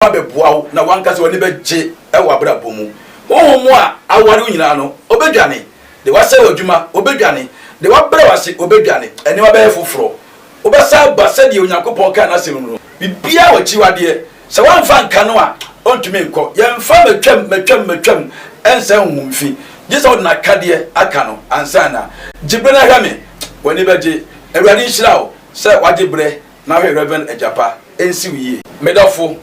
abɛboa wo na w'ankasa w'ani bɛgye wɔ abrabɔ mu. Honhom a aware wo nyinaa no, ɔbɛdwane. Deɛ wasɛe w'adwuma, ɔbɛdwane. Deɛ wabrɛ wo ase, ɔbɛdwane. Nneɛma bɛyɛ foforɔ. Wobɛsan aba sɛdeɛ Onyankopɔn kaa n'asɛm mu no. Biribiara wɔ akyiwadeɛ. Sɛ woamfa anka no a, ɔntumi nkɔ. Yɛmfa matwam, matwam, matwam nsɛe honhom fi. Gye sɛ wode n'akadeɛ aka no ansa na. Gye berɛ na hwɛ me. W'ani bɛgye. Awurade nhyira wo sɛ woagye berɛ na hwɛ Rev. Agyapa. Ɛnsi wo yie. Me dɔfo,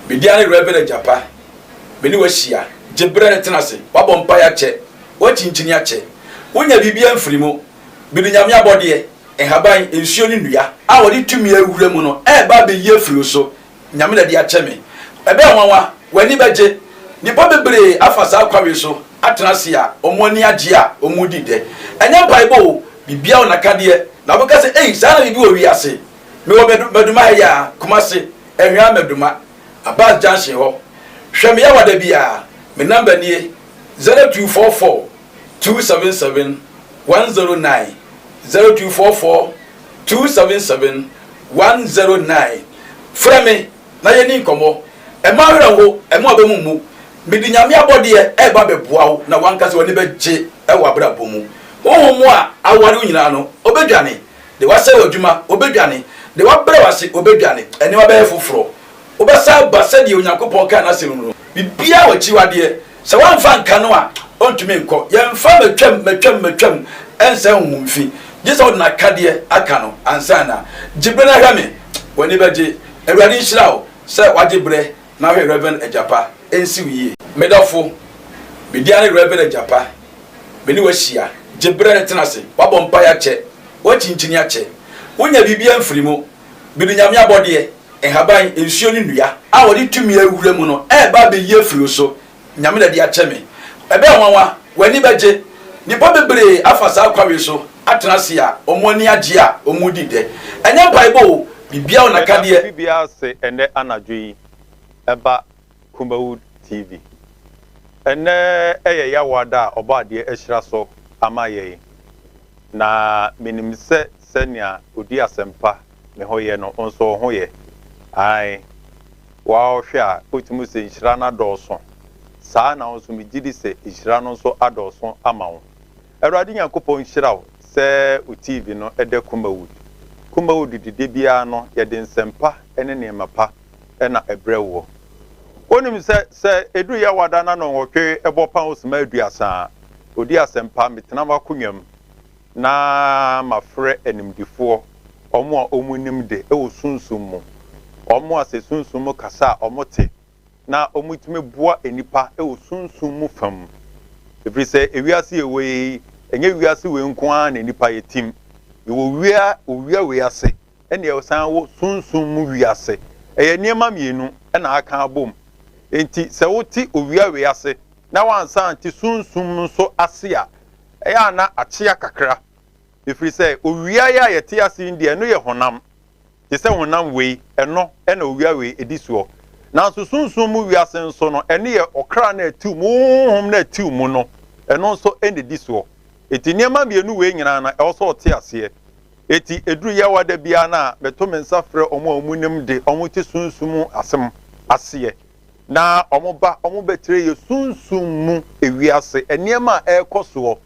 me din ara ne Rev. Agyapa. Me ne wo ahyia. Gye berɛ na tena ase. Woabɔ mpaeɛ akyɛ. Woakyinkyini akyɛ. Wonnya biribiara mfiri mu. Mede Nyame abɔdeɛ, nhaban, nsuo ne nnua a wɔde tumi awura mu no reba abɛyi afiri wo so. Nyame na de akyɛ me. Ɛbɛyɛ nwanwa, w'ani bɛgye. Nnipa bebree afa saa kwan wei so atena ase a wɔn ani agye a wɔredi dɛ. Ɛnyɛ mpaebɔ o, biribiara wɔ n'akadeɛ. Na wobɛka sɛ, Ei, saa na biribi wɔ wiase. Mewɔ Maduma ha yi ara, Kumasi, Anhwea Maduma, Abbas Junction hɔ. Hwɛ me Yawada biara. Me number nie, 0244 277 109, 0244 277 109. Frɛ me na yɛnni nkɔmmɔ. Mma wo werɛ nho, mma w'aba mu mmu. Mede Nyame abɔdeɛ reba abɛboa wo na w'ankasa w'ani bɛgye wɔ abrabɔ mu. Honhom a aware wo nyinaa no, ɔbɛdwane. Deɛ wasɛe w'adwuma, ɔbɛdwane. Deɛ wabrɛ wo ase, ɔbɛdwane. Nneɛma bɛyɛ foforɔ. Wobɛsan aba sɛdeɛ Onyankopɔn kaa n'asɛm mu no. Biribiara wɔ akyiwadeɛ. Sɛ woamfa anka no a, ɔntumi nkɔ. Yɛmfa matwam, matwam, matwam nsɛe honhom fi. Gye sɛ wode n'akadeɛ aka no ansa na. Gye berɛ na hwɛ me. W'ani bɛgye. Awurade nhyira wo sɛ woagye berɛ na ahwɛ Rev. Agyapa. Ɛnsi wo yie. Me dɔfo, me din ara ne Rev. Agyapa. Me ne wo ahyia. Gye berɛ na tena ase. Woabɔ mpaeɛ akyɛ. Woakyinkyini akyɛ. Wonnya biribiara mfiri mu. Mede Nyame abɔdeɛ, nhaban, nsuo ne nnua a wɔde tumi awura mu no reba abɛyi afiri wo so. Nyame na de akyɛ me. Ɛbɛyɛ nwanwa, w'ani bɛgye. Nnipa bebree afa saa kwan wei so atena ase a wɔn ani agye a wɔredi dɛ. Ɛnyɛ mpaebɔ o, biribiara wɔ Yɛda n'akadeɛ. obi biara ase ɛnnɛ anadwo yi ɛba Kumawood TV. Ɛnnɛ yɛ Yawoada a Ɔbɔadeɛ ahyira so ama yɛn. Na menim sɛ sɛnea odi asɛmpa me ho yɛ no, wo nso wo ho yɛ. Aane, wo ara wohwɛ a, wotumi hu sɛ nhyira no adɔɔso. Saa ara na wo nso megye di sɛ nhyira no nso adɔɔso ama wo. Awurade Nyankopɔn nhyira wo sɛ wo TV no da Kumawood. Kumawood de da biara no yɛde nsɛmpa ne nneɛma pa na ɛbrɛ woɔ. Wonim sɛ, sɛ ɛduru Yawada na nnɔnwɔtwe bɔ paho sima aduasa a, ɔdi asɛmpa, metena m'akonnwa mu na mafrɛ animdefoɔ, wɔn a wɔnim de wɔ sunsum mu, wɔn a sɛ sunsum mu kasa a wɔte, na wɔtumi boa nnipa wɔ sunsum mu fam. Ɛfiri sɛ ewiase yɛwɔ yi, ɛnyɛ wiase wei nko ara na nnipa yɛtim. Yɛwɔ wia, owia wei ase, ɛna ɛsan wɔ sunsum mu wiase. Ɛyɛ nneɛma mmienu na aka abom. Enti sɛ wote owia wei ase na woansan ante sunsum nso ase a, ɛyɛ a na akyea kakra. Ɛfiri sɛ owia yi a yɛte ase yi deɛ, ɛno yɛ honam. Te sɛ honam wei, ɛno na owia wei di soɔ. Nanso sunsum mu wiase nso no, ɛno yɛ ɔkra no a ɛte wo mu, honhom no a ɛte wo mu no, ɛno nso na ɛdi soɔ. Enti nneɛma mmienu wei nyinaa no, ɛwɔ sɛ ɔte aseɛ. Enti ɛduru Yawa da biara no a, meto me nsa frɛ wɔn a wɔnim de, wɔte sunsum mu asɛm aseɛ, na wɔba, wɔbɛkyerɛ yɛ sunsum mu ewiase nneɛma a ɛrekɔ soɔ.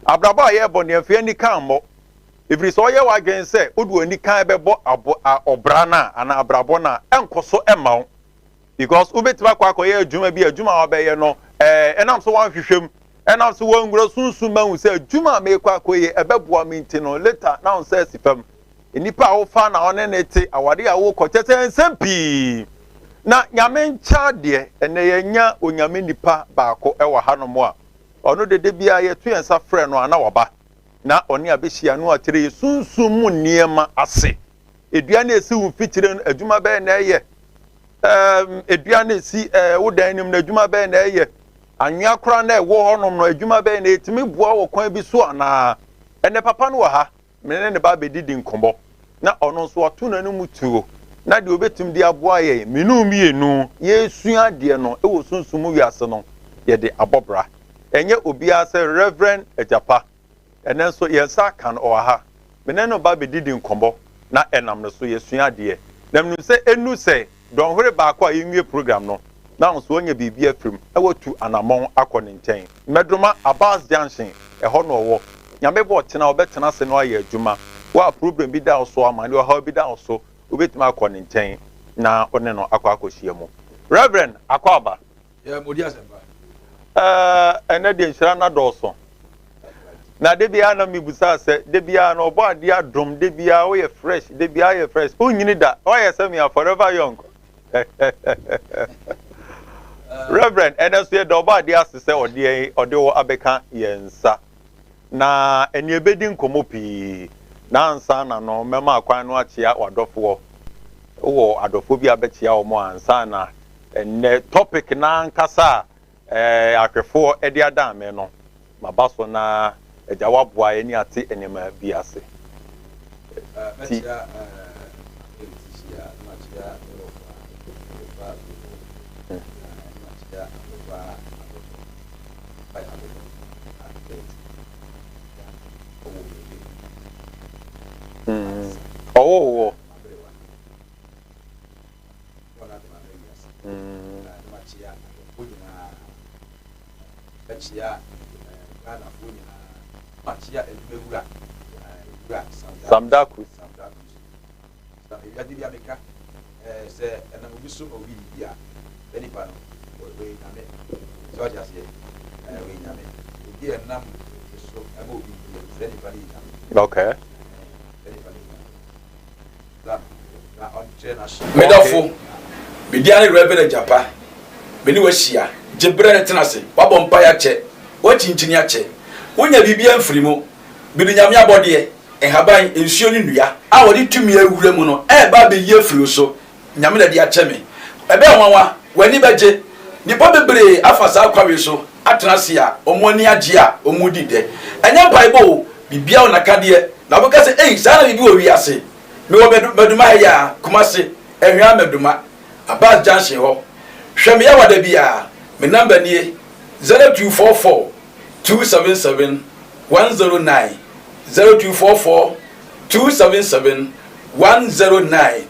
Abrabɔ a yɛrebɔ no, yɛmfa yɛn ani kan mmɔ. Ɛfiri sɛ ɔyɛ w'adwene sɛ wode w'ani kan bɛbɔ abo, a, ɔbra no a, anaa abrabɔ no a, ɛnkɔ so mma wo. Because wobɛtumi akɔ akɔyɛ adwuma bi, adwuma a wabɛyɛ no, ɛɛ, ɛnam sɛ woanhwehwɛ mu, ɛnam sɛ woanwura sunsum mu ahu sɛ adwuma a merekɔ akɔyɛ ɛbɛboa me nti no, later na wo nsa asi fam. Nnipa a wofa na ɔne ne te, aware a wokɔ, kyɛ sɛ nsɛm pii. Na Nyame nkyɛ adeɛ, ɛnɛ yɛanya Onyame nipa baako wɔ hanom a, ɔno de da biara yɛto yɛn nsa frɛ no a na waba, na ɔne abɛhyia no akyerɛ yɛ sunsum mu nneɛma ase. Edua no a esi wo mfikyire no, adwuma bɛyɛ na ɛyɛ? Ɛɛm, edua no a esi ɛɛ wo dan no mu no, adwuma bɛyɛ na ɛyɛ? Anwea koraa na ɛwɔ hɔnom no, adwuma bɛyɛ na etumi boa wɔ kwan bi so anaa? Ɛnɛ papa no wɔ ha, me ne ne ba abɛdidi nkɔmmɔ, na ɔno nso wato n'anom tuo, na deɛ obetumi de aboa yɛn, me ne wo mmienu, yɛresua adeɛ no wɔ sunsum mu wiase no, yɛde abɔ bra. Ɛnyɛ obiara sɛ Reverend Agyapa. Ɛnnɛ nso, yɛn nsa aka no, ɔwɔ ha. Me ne no ba bɛdidi nkɔmmɔ, na ɛnam no so yɛsua adeɛ. Na menim sɛ ɛnnu sɛ Dɔnhwere baako a yɛnwie program no, na wo nso woanya biribi afiri mu na woatu anammɔn akɔ ne nkyɛn. Mmɛdoma, Abas Junction, ɛhɔ na ɔwɔ. Nyame bɔ ɔkyena ɔbɛtena ase na wayɛ adwuma. Wo a problem bi da wo so, amaneɛ ɔhaw bi da wo so, wobɛtumi akɔ ne nkyɛn na wo ne no akɔ akɔhyia mu. Rev. Akwaaba. Yɛ mo di asɛmpa. Ɛɛ, ɛnɛ deɛ nhyira no adɔɔso. Na da biara na mebusa sɛ, da biara na ɔbɔ adeɛ adom, da biara woyɛ fresh, da biara woyɛ fresh. Wonyini da, woayɛ sɛ me a forever young. Reverend, ɛnɛ nso yɛda ɔbɔ adeɛ ase sɛ ɔde yɛn ɔde wo abɛka yɛn nsa. Na ɛne ɛbɛdi nkɔmmɔ pii. Na ansa na no, mɛma akwan no akyea w'adɔfoɔ. Wowɔ adɔfoɔ bi a bɛkyea wɔn ansa na Ɛnnɛ topic no ankasa a ahwɛfoɔ de adan me no, maba so na Agya woaboa yɛn ate nneɛma bi ase. Ti. Mɛkyea Maame Letitia, na makyea me wɔfa Amofa Brimo, na makyea Amofa Adɔtɔ, Mpae Adɔtɔ, na Betty, na ɔwɔ me Mm, ɔwɔ wɔ. Maberewa. Bɔ n'adom aba wiase. Na makyea adɔfoɔ nyinaa. Mɛkyea Ghanafoɔ nyinaa. Makyea adwumawura, Owura Sam Darkus. Sam Darkus. Sɛ ewiase bi a meka sɛ ɛnam obi so ma obi didi a, saa nipa no ɔyɛ nyame. Sɛ ɔte aseɛ, ɔyɛ nyame. Obi a ɛnam so ma obi didi a, saa nipa no yɛ nyame. Saa nipa no yɛ nyame. Me dɔfo, me din ane Rev. Agyapa. Me ne wo ahyia. Gye berɛ no tena ase. Woabɔ mpaeɛ akyɛ. Woakyinkyini akyɛ. Wonya biribiara mfiri mu. Mede Nyame abɔdeɛ, nhaban, nsuo ne nnua, a wɔde tumi awura mu no reba abɛyi afiri wo so. Nyame na ɛde akyɛ me. Ɛbɛyɛ nwanwa. W'ani bɛgye. Nnipa bebree afa saa kwan wei so atena ase a wɔn ani agye a wɔredi dɛ. Ɛnyɛ mpaebɔ o, biribiara wɔ n'akadeɛ. Na wobɛka sɛ, Ei, saa na biribi wɔ wiase. Mewɔ Bɛdu, Bɛduma ha yi ara, Kumasi, Anhwea Mɛduma, Abbas Junction hɔ. Hwɛ me yawa da biara. Me number nie, 0244 277 109, 0244 277 109.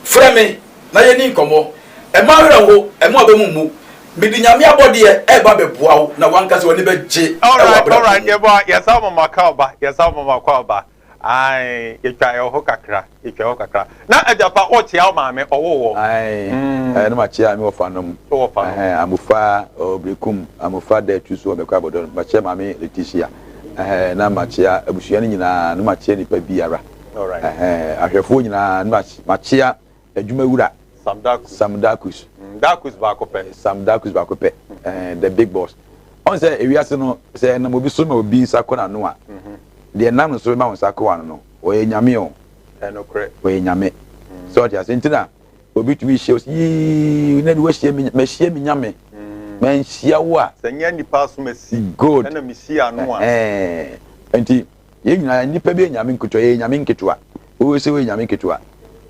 Frɛ me na yɛnni nkɔmmɔ. Mma wo werɛ nho, mma w'aba mu mmu. Mede Nyame abɔdeɛ reba abɛboa wo na w'ankasa w'ani bɛgye wɔ Alright, abrabɔ alright, mu. yɛbɔ yɛsan mama akwaaba, yɛsan mama akwaaba. Ae, yɛtwa yɛn ho kakra, yɛtwa yɛn ho kakra. Na agya pa, wokyea wo maame, ɔwoo wo? Ae, ɛɛ, na makyea me wɔfanom. Wo wɔfanom. Ɛhɛn, Amofa Obrikum, Amofa Datu so wɔ Mɛkɔ Abɔdɔ no. Makyea Maame Letitia. Ɛhɛn, na makyea abusua no nyinaa, na makyea nipa biara. Alright. Ɛhɛn, ahwɛfoɔ nyinaa, na makyea adwumawura. Sam Darkus. Sam Darkus. Darkus baako pɛ. Sam Darkus baako pɛ. Mm. The big boss. Ɔn sɛ ewiase no sɛ ɛnam obi so ma obi nsa kɔ n'ano a, mhm. deɛ nam no so ma wo nsa kɔ w'ano no, ɔyɛ nyame o. Ɛnokorɛ. Ɔyɛ nyame. Mm. Sɛ ɔte ase nti na obi tumi hyia osi yii na de wahyia mi mahyia mi nyame. Mm. Manhyia wo a. Sɛ nyɛ nipa asom asi. Good. Ɛna mehyia no a. Ɛɛ nti Yɛn nyinaa, nnipa bi yɛ nyame nketewa, yɛyɛ nyame nketewa. Wowɔ sɛ woyɛ nyame ketewa.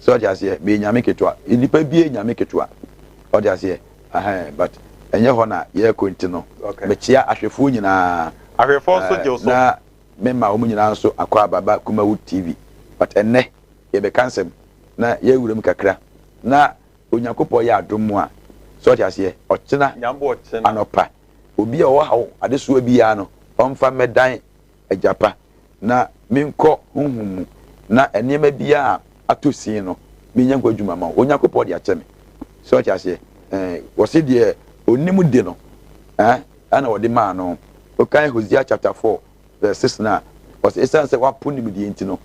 Sɛ ɔte aseɛ, meyɛ nyame ketewa. Nnipa bi yɛ nyame ketewa. Ɔte aseɛ, ahɛn, but ɛnyɛ hɔ na yɛrekɔ nti no. Okay. Mekyea ahwɛfoɔ nyinaa. Ahwɛfoɔ nso gye wo so. Na mema wɔn nyinaa nso akwaaba ba Kumawood TV. But ɛnnɛ, yɛbɛka nsɛm na yɛawura mu kakra. Na Onyankopɔn yɛ adom a, sɛ ɔte aseɛ, ɔkyena anɔpa, obi a ɔwɔ haw adesoa biara no, ɔmfa mmɛdan Agya pa, na menkɔ honhom mu, na nneɛma biara a atɔ sin no, menyɛ ho adwuma ma wo. Onyankopɔn de akyɛ me. Sɛ ɔte aseɛ? Ɛɛ, wɔse deɛ onim de no, ɛɛ, ɛna wɔde maa no. Wokan Hosea chapter 4 verse 6 no a, wɔse esiane sɛ wapo nimdeɛ nti no,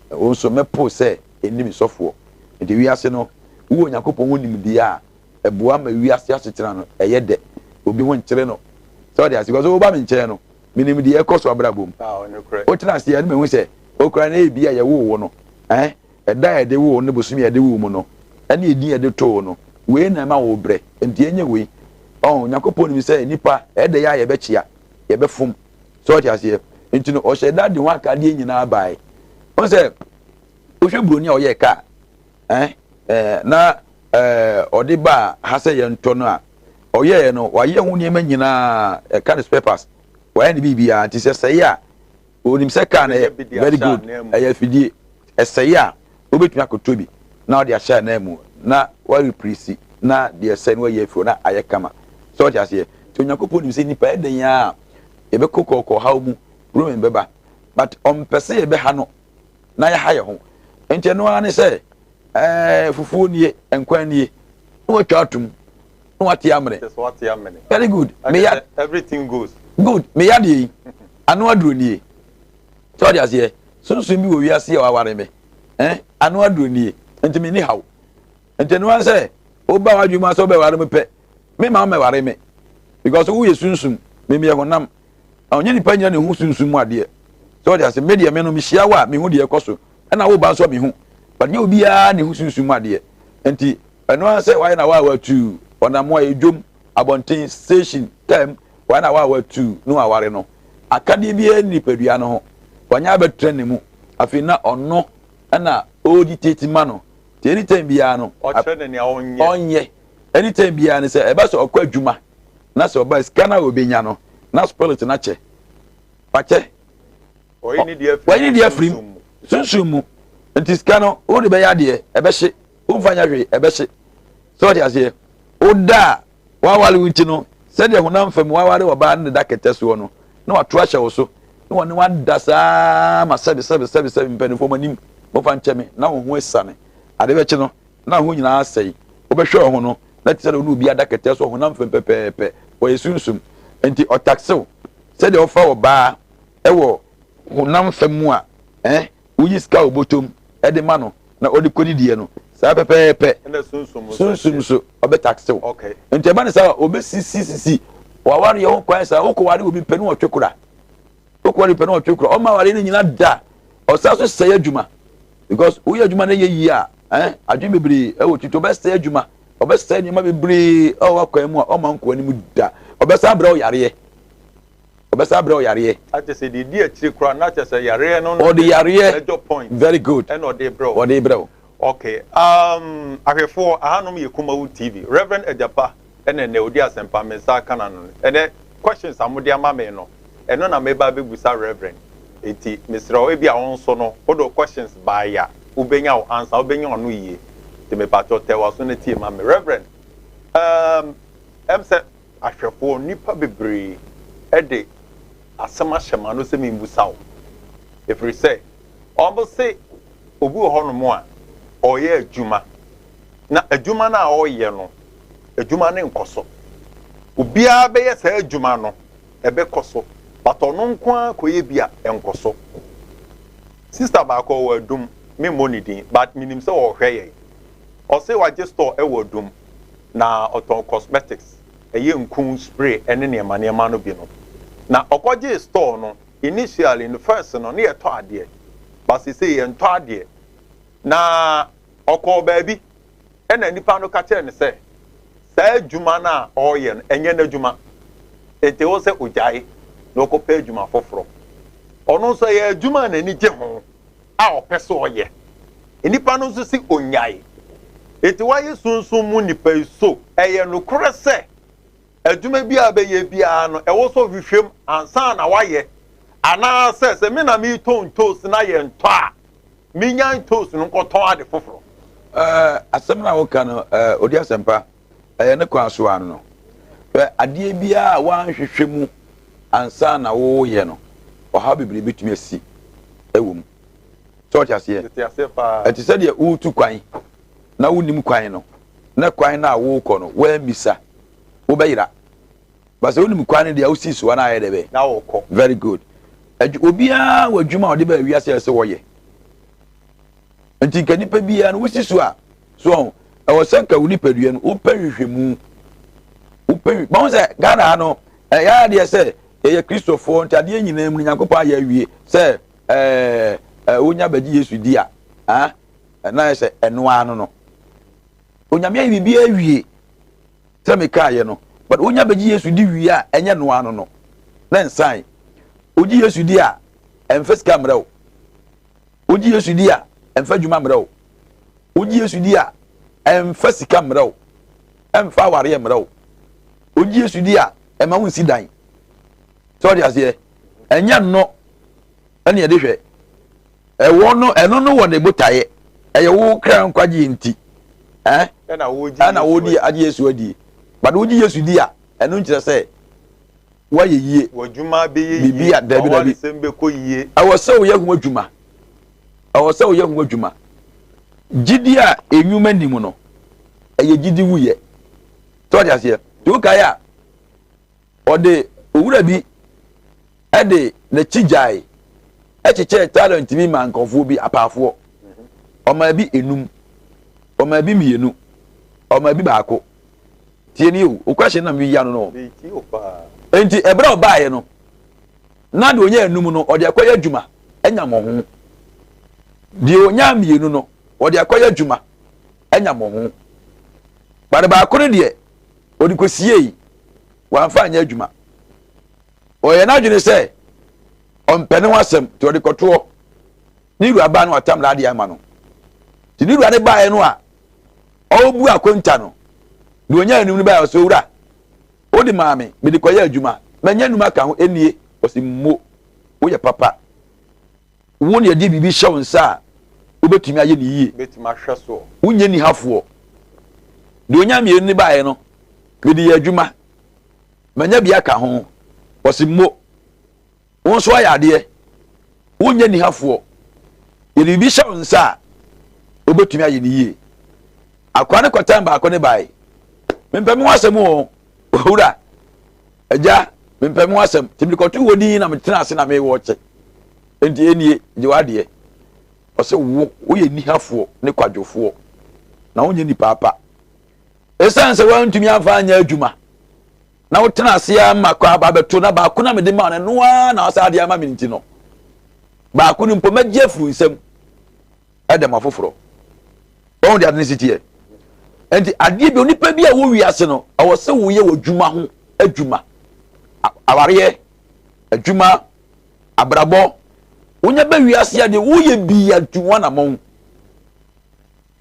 wo nso mɛpo sɛ ɛnni me sɔfoɔ. Nti wiase no, wowɔ Onyankopɔn ho nimdeɛ a, ɛboa ma wiase asetena no ɛyɛ dɛ. Obi ho nkyere no. Sɛ ɔte aseɛ? Because woba me nkyɛn no, Menim deɛ ɛkɔ so abrabɔ mu. Wotena ase a, na mahu sɛ okura no ebi a yɛwoo wo no, eh, ɛda a yɛde woo wo ne bosome a yɛde woo mu no, ɛne edin a yɛde too wo no, wei na ɛma wo brɛ, enti ɛnyɛ wei. Ɔho, Onyankopɔn nim sɛ nnipa, ɛyɛ dɛ a yɛbɛkyea, yɛbɛfom. So ɔte aseɛ? Nti no, ɔhyɛ da de ho akadeɛ nyinaa bae. Wohu sɛ, wohwɛ buroni a ɔyɛɛ kaa, eh, eh, na eh, ɔde baa ha sɛ yɛntɔ no a, ɔyɛɛ no, wayɛ ho nneɛma nyinaa, ɛka no spare parts, wayɛ no biribiara, nti sɛ sɛe a, onim sɛ kaa no yɛ very good, ɛyɛ afidie, ɛsɛe a, wobɛtumi akɔtɔ bi na ɔde ahyɛ anan mu na warepresi. na deɛ ɛsɛ no wayi afiri hɔ na ayɛ kama. Sɛ ɔte aseɛ? Nti Onyankopɔn nim sɛ nnipa ɛyɛ dɛn ara a yɛbɛkɔ kɔkɔ haw mu, Roman bɛba. But ɔmpɛ sɛ yɛbɛha no na yɛha yɛn ho. Nti ɛno ara ne sɛ ɛɛ fufuo nie, nkwan nie, na watwa atum, na wate amene. Very good. Meya everything goes. Good. Meya deɛ yi, ano aduro nie. Sɛ ɔde aseɛ, sunsun bi wɔ wiase a waware me. Eh, ano aduro nie. Nti me ni haw. Nti ɛno ara sɛ woba w'adwene mu asɛ wobɛware me pɛ, me ma womɛware me. Because woyɛ sunsum, me meyɛ honam. Ɔnyɛ nipa nyina na ehu sunsum mu adeɛ. Sɛ ɔde ase, me deɛ me no mehyia wo a mehu deɛ ɛkɔ so. Ɛna wo ba nso a mehu. But nyɛ obiara na ehu sunsum mu adeɛ. Nti ɛno ara sɛ wayɛ na wa watuu ɔnam a edwom, abɔnten, station, term, wayɛ na wa watuu na waware no. Akadeɛ biara nni nipadua no ho. Wanya abɛtra ne mu. Afei na ɔno ɛna ɔredictate ma no. Nti anytime biara no, ɔkyerɛ no nea ɔnyɛ. Ɔnyɛ. Anytime biara no sɛ ɛba sɛ ɔkɔ adwuma na sɛ ɔba sika no a ɔbɛnya no na spirit no akyɛ. Wakyɛ. Ɔyi ne deɛ afiri mu. Sunsum mu. Nti sika no wode bɛyɛ adeɛ ɛbɛhye. Womfa nyɛ hwee ɛbɛhye. Sɛ ɔte aseɛ. Woda a waware wo nti no sɛdeɛ honam fam waware ɔbaa no ne da kɛtɛ soɔ no na wato ahyɛ wo so na wɔne wada saa ma sɛbe sɛbe sɛbe sɛbe mpanimfoɔ mo anim mofa nkyɛ me na wo ho asiane ade bɛkye no na wo ho nyinaa asɛe wobɛhwɛ wo ho no na te sɛ deɛ wo ne obi ada kɛtɛ so honam fam pɛpɛɛpɛ wɔyɛ sunsum nti ɔtaksew sɛdeɛ wofa ɔbaa ɛwɔ honam fam mu a eh woyi sika wɔ bɔtɔm de ma no na ɔde kɔdidiɛ no saa pɛpɛɛpɛ sunsum so ɔbɛtakse wo nti ɛba ne saa ɔbɛsisisisi wawareɛ ho kwan saa wokɔware obi pɛ ne ɔtwe kora wokɔware pɛ ne ɔtwe kora ɔma awareɛ no nyina da ɔsa so sɛe adwuma because woyɛ adwuma no yɛ yie a eh, adwene bebree ɛwɔ tutu ɔbɛsɛe adwuma ɔbɛsɛe nneɛma bebree ɛwɔ wakwan mu a ɔma nkoa no mu da ɔbɛsa abrɛ wo yareɛ ɔbɛsan abrɛ wo yareɛ. Akyɛ sɛ deɛ ɛdi akyire koraa na kyɛ sɛ yareɛ no Ɔde yareɛ major point very good ɛna ɔde brɛ wo. Ɔde brɛ wo. Okay um, ahwɛfoɔ ahanom yɛ Kumawu TV Reverend Agyapa ɛna ɛnɛ ɔdi asɛmpa me nsa aka n'ano no ɛnɛ questions a mode ama me no ɛno na meba abɛbusa Reverend eti mesrɛ wo ebi a wo nso no wode wo questions baeɛ a wobɛnya wo answer wobɛnya ɔno yie nti mepakyɛw tɛ w'aso na tie ma me Reverend um, ɛm sɛ Ahwɛfoɔ, nnipa bebree de asɛm ahyɛ m'ano sɛ memmisa wo, ɛfiri sɛ wɔse obi wɔ hɔnom a ɔreyɛ adwuma, na adwuma no a ɔreyɛ no, adwuma no nkɔ so. Obiara bɛyɛ saa adwuma no, ɛbɛkɔ so, but ɔno nko ara kɔyɛ bi a, ɛnkɔ so. Sister baako ɔwɔ Adum, memmɔ ne din, but menim sɛ ɔrehwɛ yɛn. Ɔse wagye store wɔ Adum, na ɔtɔn cosmetics, ɛyɛ nku, spray ne nneɛma nneɛma no bi no. Na ɔkɔgyee store no, initially no first no na yɛtɔ adeɛ, but seesei yɛntɔ adeɛ. Na ɔkɔɔ baabi ɛna nipa no ka kyerɛɛ no sɛ saa adwuma no a ɔreyɛ no ɛnyɛ n'adwuma, enti ɛwɔ sɛ ɔgyae na ɔkɔpɛ adwuma foforɔ. Ɔno nso ɛyɛ adwuma a n'ani gye ho. a ɔpɛ sɛ ɔyɛ. Nnipa no nso se onnyae. Enti woayɛ sunsum mu nipa yi so ɛyɛ nokorɛ sɛ adwuma biara a bɛyɛ biara no ɛwɔ sɛ ɔhwehwɛ mu ansa na wayɛ anaasɛ sɛ me na meretɔn ntoosi na yɛntɔ a menya ntoosi no nkɔtɔn ade foforɔ? Ɛɛ, asɛm no a woka no, ɛɛ, odi asɛmpa. Ɛyɛ ne kwan so ara no. Hwɛ, adeɛ biara a woanhwehwɛ mu ansa na woreyɛ no, ɔhaw bebree bɛtumi asi wɔ mu. Sɛ ɔte aseɛ? Mete aseɛ paa. Ɛte sɛ deɛ woretu kwan na wonnim kwan no, na kwan no a worekɔ no, woammisa, wobɛyera. Ba sɛ wonim kwan no deɛ wosi so a na ayɛ dɛ bɛn? Na wokɔ. Very good. Obiara wɔ adwuma a ɔde baa wiase a ɛsɛ wɔyɛ. Nti nka nipa biara no wosi so a so ɔho ɛwɔ sɛ nka wo nipadua no wopɛ hwehwɛmu wopɛ bɔn sɛ Ghana ha no ɛyɛ adeɛ sɛ yɛyɛ Kristofoɔ nti adeɛ nyinaa mu no Nyankopɔn ayɛ awie sɛ ɛɛ ɛɛ wonya bɛgye Yesu di a ah ɛna ayɛ sɛ ɛno ano no Onyame ayɛ biribi awie sɛ mekaeɛ no but wonya bɛgye Yesu di wie a ɛnyɛ no ano no na nsan wogye Yesu di a ɛmfa sika mmerɛ wo Wogye Yesu di a, ɛmfa adwuma mmerɛ wo. Wogye Yesu di a, ɛmfa sika mmerɛ wo. Ɛmfa awareɛ mmerɛ wo. Wogye Yesu di a, ɛma wo nsi dan. Sɛ ɔde aseɛ, ɛnyɛ nnɔ ɛne ɛde hwɛ. Ɛwɔ no, ɛno no wɔ ne botaeɛ. Ɛyɛ wo kra nkwagyeɛ nti. Eh? Ɛna wogye Ɛna Yesu wodi adi. agye Yesu adi. But wogye Yesu di a, ɛno nkyerɛ sɛ woayɛ yie. W'adwuma bɛyɛ Biribi yie, a dabi dabi. w'awaresɛm bɛkɔ yie. Ɛwɔ sɛ woyɛ ho adwuma. Ɛwɔ sɛ woyɛ ho adwuma. Gyidi a enwuma nim no, ɛyɛ gyidi wuyɛ. Sɛ ɔde aseɛ. Nti wokae a, ɔde owura bi de n'akyi gyae kyekyɛɛ talent bi maa nkurɔfoɔ bi, apaafoɔ. Ɔmaa bi enum, ɔmaa bi mmienu, ɔmaa bi baako. Tie ni o, o question na meyi ano no. Enti ɛberɛ a ɔbaeɛ no, na deɛ ɔnya enum no, ɔde akɔyɛ adwuma anya mmɔho. Deɛ ɔnya mmienu no, ɔde akɔyɛ adwuma anya mmɔho. Bare baako no deɛ, ɔde kɔsiei, wamfa anyɛ adwuma. Ɔyɛ n'adwene sɛ ɔmpɛ ne ho asɛm, nti ɔde kɔtoɔ. Ne wura baa no watam n'adeɛ ama no. Nti ne wura no baeɛ no a ɔrebu akonta no, deɛ ɔnya anum no baeɛ ɔsɛ owura, wode maa me, mede kɔyɛ adwuma, manya anum aka ho, ɛnie. Ɔsɛ mmo, woyɛ papa. Wo na yɛde biribi hyɛ wo nsa a, wobɛtumi ayɛ no yie. Bɛtumi ahwɛ soɔ. Wonyɛ nihafoɔ. Deɛ ɔnya mmienu no baeɛ no, mede yɛ adwuma, manya bi aka ho. Ɔse mmo, wo nso ayɛ adeɛ. Wonyɛ nihafoɔ. Yɛde biribi hyɛ wo nsa a, wobɛtumi ayɛ no yie. Akoa no kɔtan baako ne bae. Mempɛ me ho asɛm o, owura. Agya, mempɛ me ho asɛm. Nti mede kɔtoo hɔ din na metena ase na mewɔkye. Enti enie, gye w'adeɛ. Ɔse wo, woyɛ nihafoɔ ne kwadwofoɔ, na wonyɛ nipa apa. Esiane sɛ woantumi amfa anyɛ adwuma, na wotena ase ara ma kɔ aba abɛto na baako na mede ma no, ɛno ara na wasan de ama me nti no, baako no mpo mɛgye afiri wo nsam de ama foforɔ. Wɔn de ade no si teɛ. Nti adeɛ bi onipa bi a wɔ wiase no, ɛwɔ sɛ woyɛ w'adwuma ho adwuma. Awareɛ, adwuma, abrabɔ. Wonya bɛ wiase adeɛ woyɛ bi atu ho anamɔn.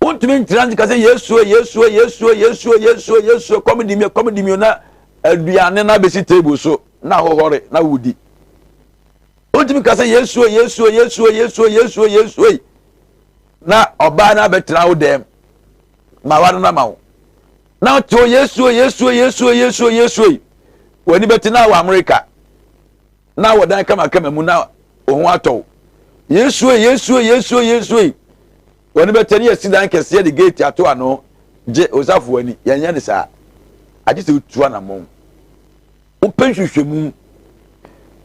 Wontumi ntena nka sɛ Yesu e, Yesu e, Yesu e, Yesu e, Yesu e, Yesu e, kɔm di mi, kɔm di mi na aduane na abɛsi table so na ahohɔre na wodi. Wontumi ka sɛ Yesu e, Yesu e, Yesu e, Yesu e, Yesu e, Yesu e na ɔbaa no abɛtena wo dɛm ma wano no ama wo. Na ɔte o Yesu e, Yesu e, Yesu e, Yesu e, Yesu e. W'ani bɛte na wɔ Amerika. Na wɔ dan kamakama mu na wo ho atɔ wo. Yesu e, Yesu e, Yesu e, Yesu e. Wɔn bɛtɛ ne yɛsi dan kɛseɛ de gate ato ano gye osafo ani. Yɛnyɛ ne saa. Agye sɛ wotu anammɔn. Wopɛ nhwehwɛmu.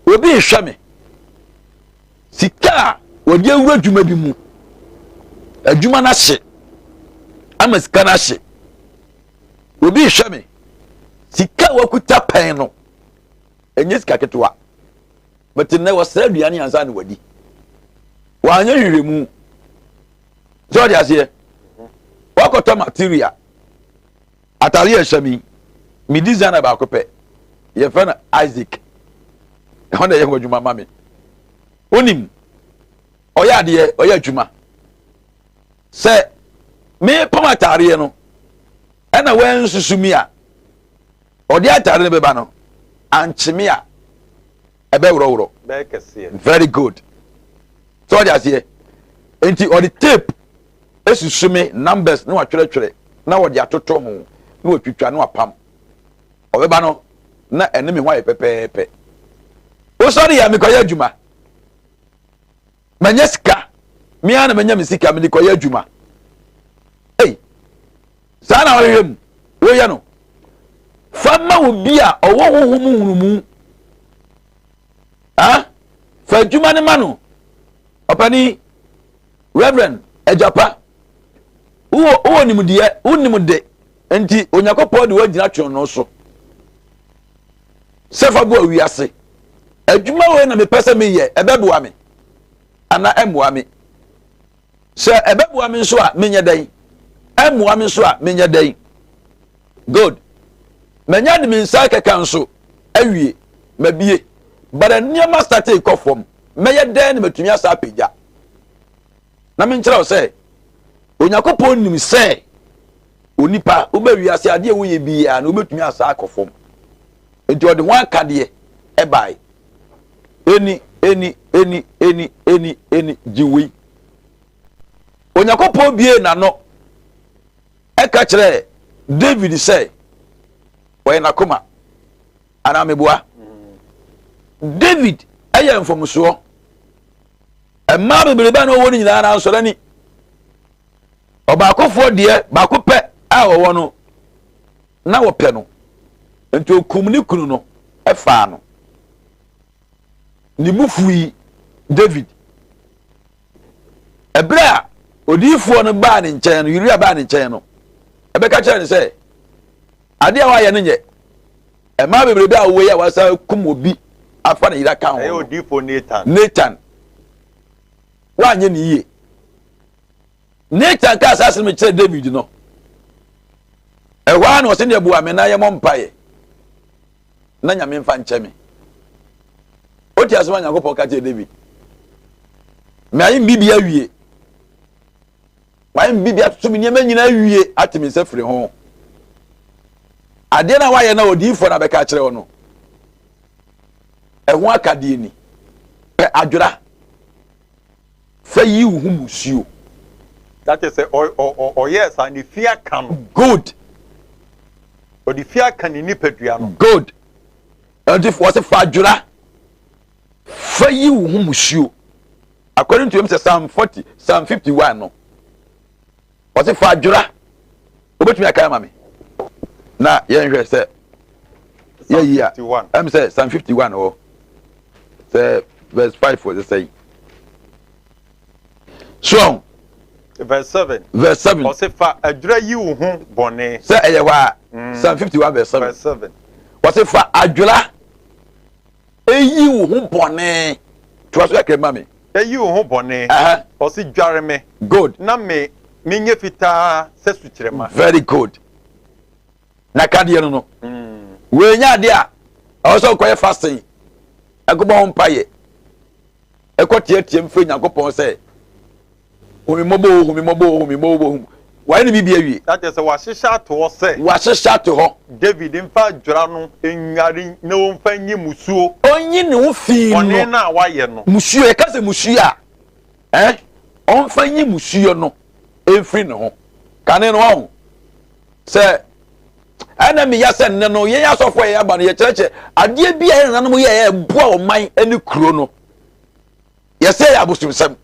Obi rehwɛ me. Sika a wɔde awura adwuma bi mu. Adwuma no ahye. Ama sika no ahye. Obi rehwɛ me. Sika a wakuta pɛn no, ɛnyɛ sika ketewa. But nnɛ wɔsrɛ aduane ansa na wadi. Wanyɛ nhwehwɛmu. Sɛ ɔde aseɛ, wakɔtɔ material. Atare a ɛhyɛ me, me designer baako pɛ. Yɛfrɛ no Isaac. Ɛhɔ na ɛyɛ ho adwuma ma me. Wonim, ɔyɛ adeɛ, ɔyɛ adwuma. Sɛ mepam ataareɛ no, ɛna wansusu mi a, ɔde atare no bɛba no, ankye me a, ɛbɛworɔworɔ. Very good. Sɛ ɔde aseɛ. Nti ɔde tape esusu me numbers na watwerɛtwerɛ na wɔde atoto ho na watwitwa na wapam. Ɔbɛba no na ɛne me ho ayɛ pɛpɛɛpɛ. Wosɔre yɛ mekɔyɛ adwuma. Manya sika. Me ara na manya me sika mede kɔyɛ adwuma. Ei, saa na ɔhwehwɛ mu woyɛ no. Fa ma obi a ɔwɔ honhom nhunumu. Ah, fa adwuma no ma no. Ɔpani, Reverend, agyapa, wowɔ wowɔ nimdeɛ, wonim de, nti Onyankopɔn de woagyina twene so. Sɛ fa boa wiase. Adwuma wei na mepɛ sɛ meyɛ, ɛbɛboa me anaa ɛmmoa me? Sɛ ɛbɛboa me nso a, menyɛ dɛn? Ɛmmoa me nso a, menyɛ dɛn? Good. Manya de me nsa kɛkɛ nso awie, mabie. But nneɛma startee kɔ fam. Mɛyɛ dɛn na matumi asa apagya? Na menkyerɛ wo sɛ, Onyankopɔn nim sɛ onipa wobɛ wiase adeɛ woyɛ biara na wobɛtumi asa akɔ fam. Nti ɔde ho akadeɛ ɛbae. Eni, eni, eni, eni, eni, eni, gye wei. Onyankopɔn bie n'ano. Ɛka kyerɛɛ David sɛ ɔyɛ n'akoma anaa meboa. David ɛyɛ mfomsoɔ. Mmaa bebrebe a na ɔwɔ no nyinaa nanso n'ani. Ɔbaakofoɔ deɛ baako pɛ a ɔwɔ no na wɔpɛ no. Nti okum ne kunu no ɛfaa no. Ne bu fui David. Ɛberɛ a odiyifoɔ no baa ne nkyɛn no, Uria baa ne nkyɛn no, ɛbɛka kyerɛ no sɛ, adeɛ a wayɛ no nyɛ. Mmaa bebrebe a wɔwɔ yi a wɔasa kum obi afa ne yere aka ho. Ɛyɛ odiyifoɔ Nathan. Nathan. Wanyɛ ne yie. Nathan kaa saa asɛm kyerɛ David no. Ɛhɔ ara na ɔsɛ deɛ boa me na yɛmmɔ mpaeɛ. Na Nyame mfa nkyɛ me. Wote asɛm a Nyankopɔn ka kyerɛ David. Mayɛ me biribi awie. Mayɛ me biribi atoto me nneɛma nyinaa awie ate me nsa firi ho. Adeɛ no a wayɛ na odiyifoɔ no abɛka akyerɛ wo no, ɛho akadeɛ ni. Pɛ adwera. Fa yi wo ho musuo. That is sɛ ɔyɛɛ saa ne fi aka no. Good. Ɔde fi aka ne nipadua no. Good. Ɛnti wɔsɛ fa adwera fa yi wo ho musuo. According to him sɛ Psalm 40, Psalm 51 no. Wɔsɛ fa adwera. Wobɛtumi aka ama me. Na yɛnhwɛ sɛ yɛyi a ɛm sɛ Psalm 51 hɔ sɛ verse 5 wɔ sɛ sɛn. So verse 7. Verse 7. Ɔsɛ fa adwera yi wo ho bɔne. Sɛ ɛyɛ hɔ a Psalm 51 verse 7. Verse 7. Wɔsɛ fa adwera eyi wo ho bɔne. Toa so kakra ma me. Eyi wo ho bɔne. Ɔse dware me. Good. Na me menyɛ fitaa sɛ sukyerɛma. Very good. Na kadeɛ no no. Wei nyɛ adeɛ a ɛwɔ sɛ ɔkɔyɛ fasting. Ɛkɔbɔ ho mpaeɛ. Ɛkɔ teateam frɛ Nyankopɔn sɛ hu me mmɔbɔ o, hu me mmɔbɔ o, hu me mmɔbɔ o, hu. Wayɛ ne biribi awie. Na kyerɛ sɛ wahyehyɛ ato hɔ sɛ. Wahyehyɛ ato hɔ. David mfa adwera no nnware na ɔmfa nyi mmusuo. Ɔnyi ne ho fi no. Bɔne no a wayɛ no. Mmusuo, yɛka sɛ mmusuo a, eh, ɔmfa nyi mmusuo no mfiri ne ho. Kane no wahu sɛ ɛna meya sɛ nnɛ no yɛn asɔfoɔ a yɛaba no yɛkyerɛkyerɛ adeɛ bi a yɛn nananom yɛ ɛboa ɔman ne kuro no. Yɛsɛ yɛ abosomsɛm.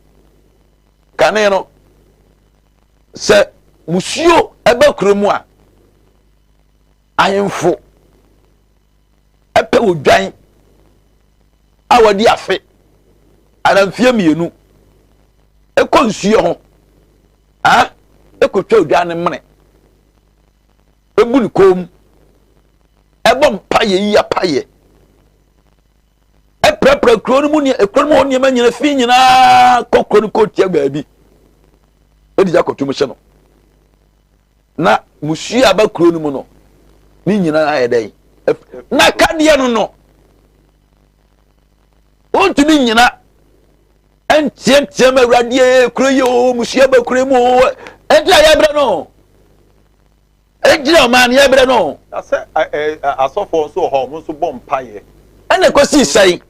Kane no, sɛ musuo ɛba kuro mu a, ahemfo ɛpɛ odwan a wɔde afe anaa mfeɛ mmienu ɛkɔ nsuo ho a ɛkɔtwa odwan no mene ɛbu ne kɔn mu ɛbɔ mpayɛ yi apayɛ Ɛprapra kuro no mu nea kuro no mu hɔ nneɛma nyina fi nyinaa kɔ kuro no kɔ tia baabi ɛde gya kɔtum hyɛ no na musuo aba kuro no mu no ne nyinaa ayɛ dɛn na kadeɛ no no wontumi nyina ɛnteɛnteɛm awuradeɛ kuro yi o musuo aba kuro mu o ɛnti a yɛbrɛ no Egyina ɔman no yɛbrɛ no. Na sɛ asɔfoɔ nso wɔ hɔ a, wɔn nso bɔ mpaeɛ. Ɛna ɛkɔsii sɛn?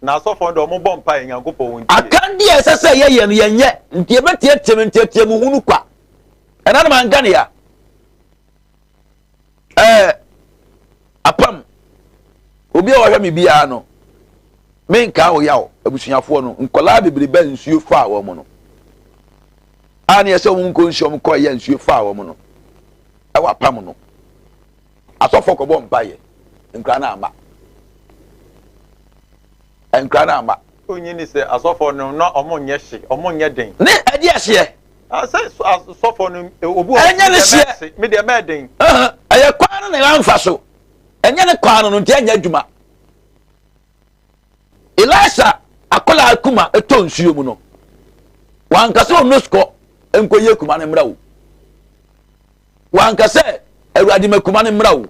Na asɔfoɔ no deɛ wɔn bɔ mpaeɛ Nyankopɔn wɔn tie. Akandeɛ a ɛsɛ sɛ yɛyɛ no yɛnyɛ, nti yɛbɛteateam nteateam hunu kwa. Ɛna no manka ne ya. Ɛɛ apam obi a ɔhwɛ me biara no menkaa wo yaw abusuafoɔ no nkɔlaa bebrebe nsuo faa wɔn no. a ne ɛsɛ wɔn nkɔ nsuo wɔn kɔ yɛ nsuo faa wɔn no ɛwɔ apam no asɔfo kɔbɔ mpaeɛ nkura no ama nkura no ama. Onyi ni sɛ asɔfo no na wɔn nyɛ hye wɔn nyɛ den. Ne ɛdi ɛhyeɛ. Asɛ asɔfo no obi wɔ ɛnyɛ ne hyeɛ. Mi deɛ mɛ den. Ɛyɛ kwan no na ɛyɛ anfa so ɛnyɛ ne kwan no nti ɛnyɛ adwuma. Elisha akwadaa kuma tɔ nsuo mu no, wanka sɛ ɔno sukɔ nkɔyɛ kuma no mmra o. Wanka sɛ awurade ma kuma no mmra o.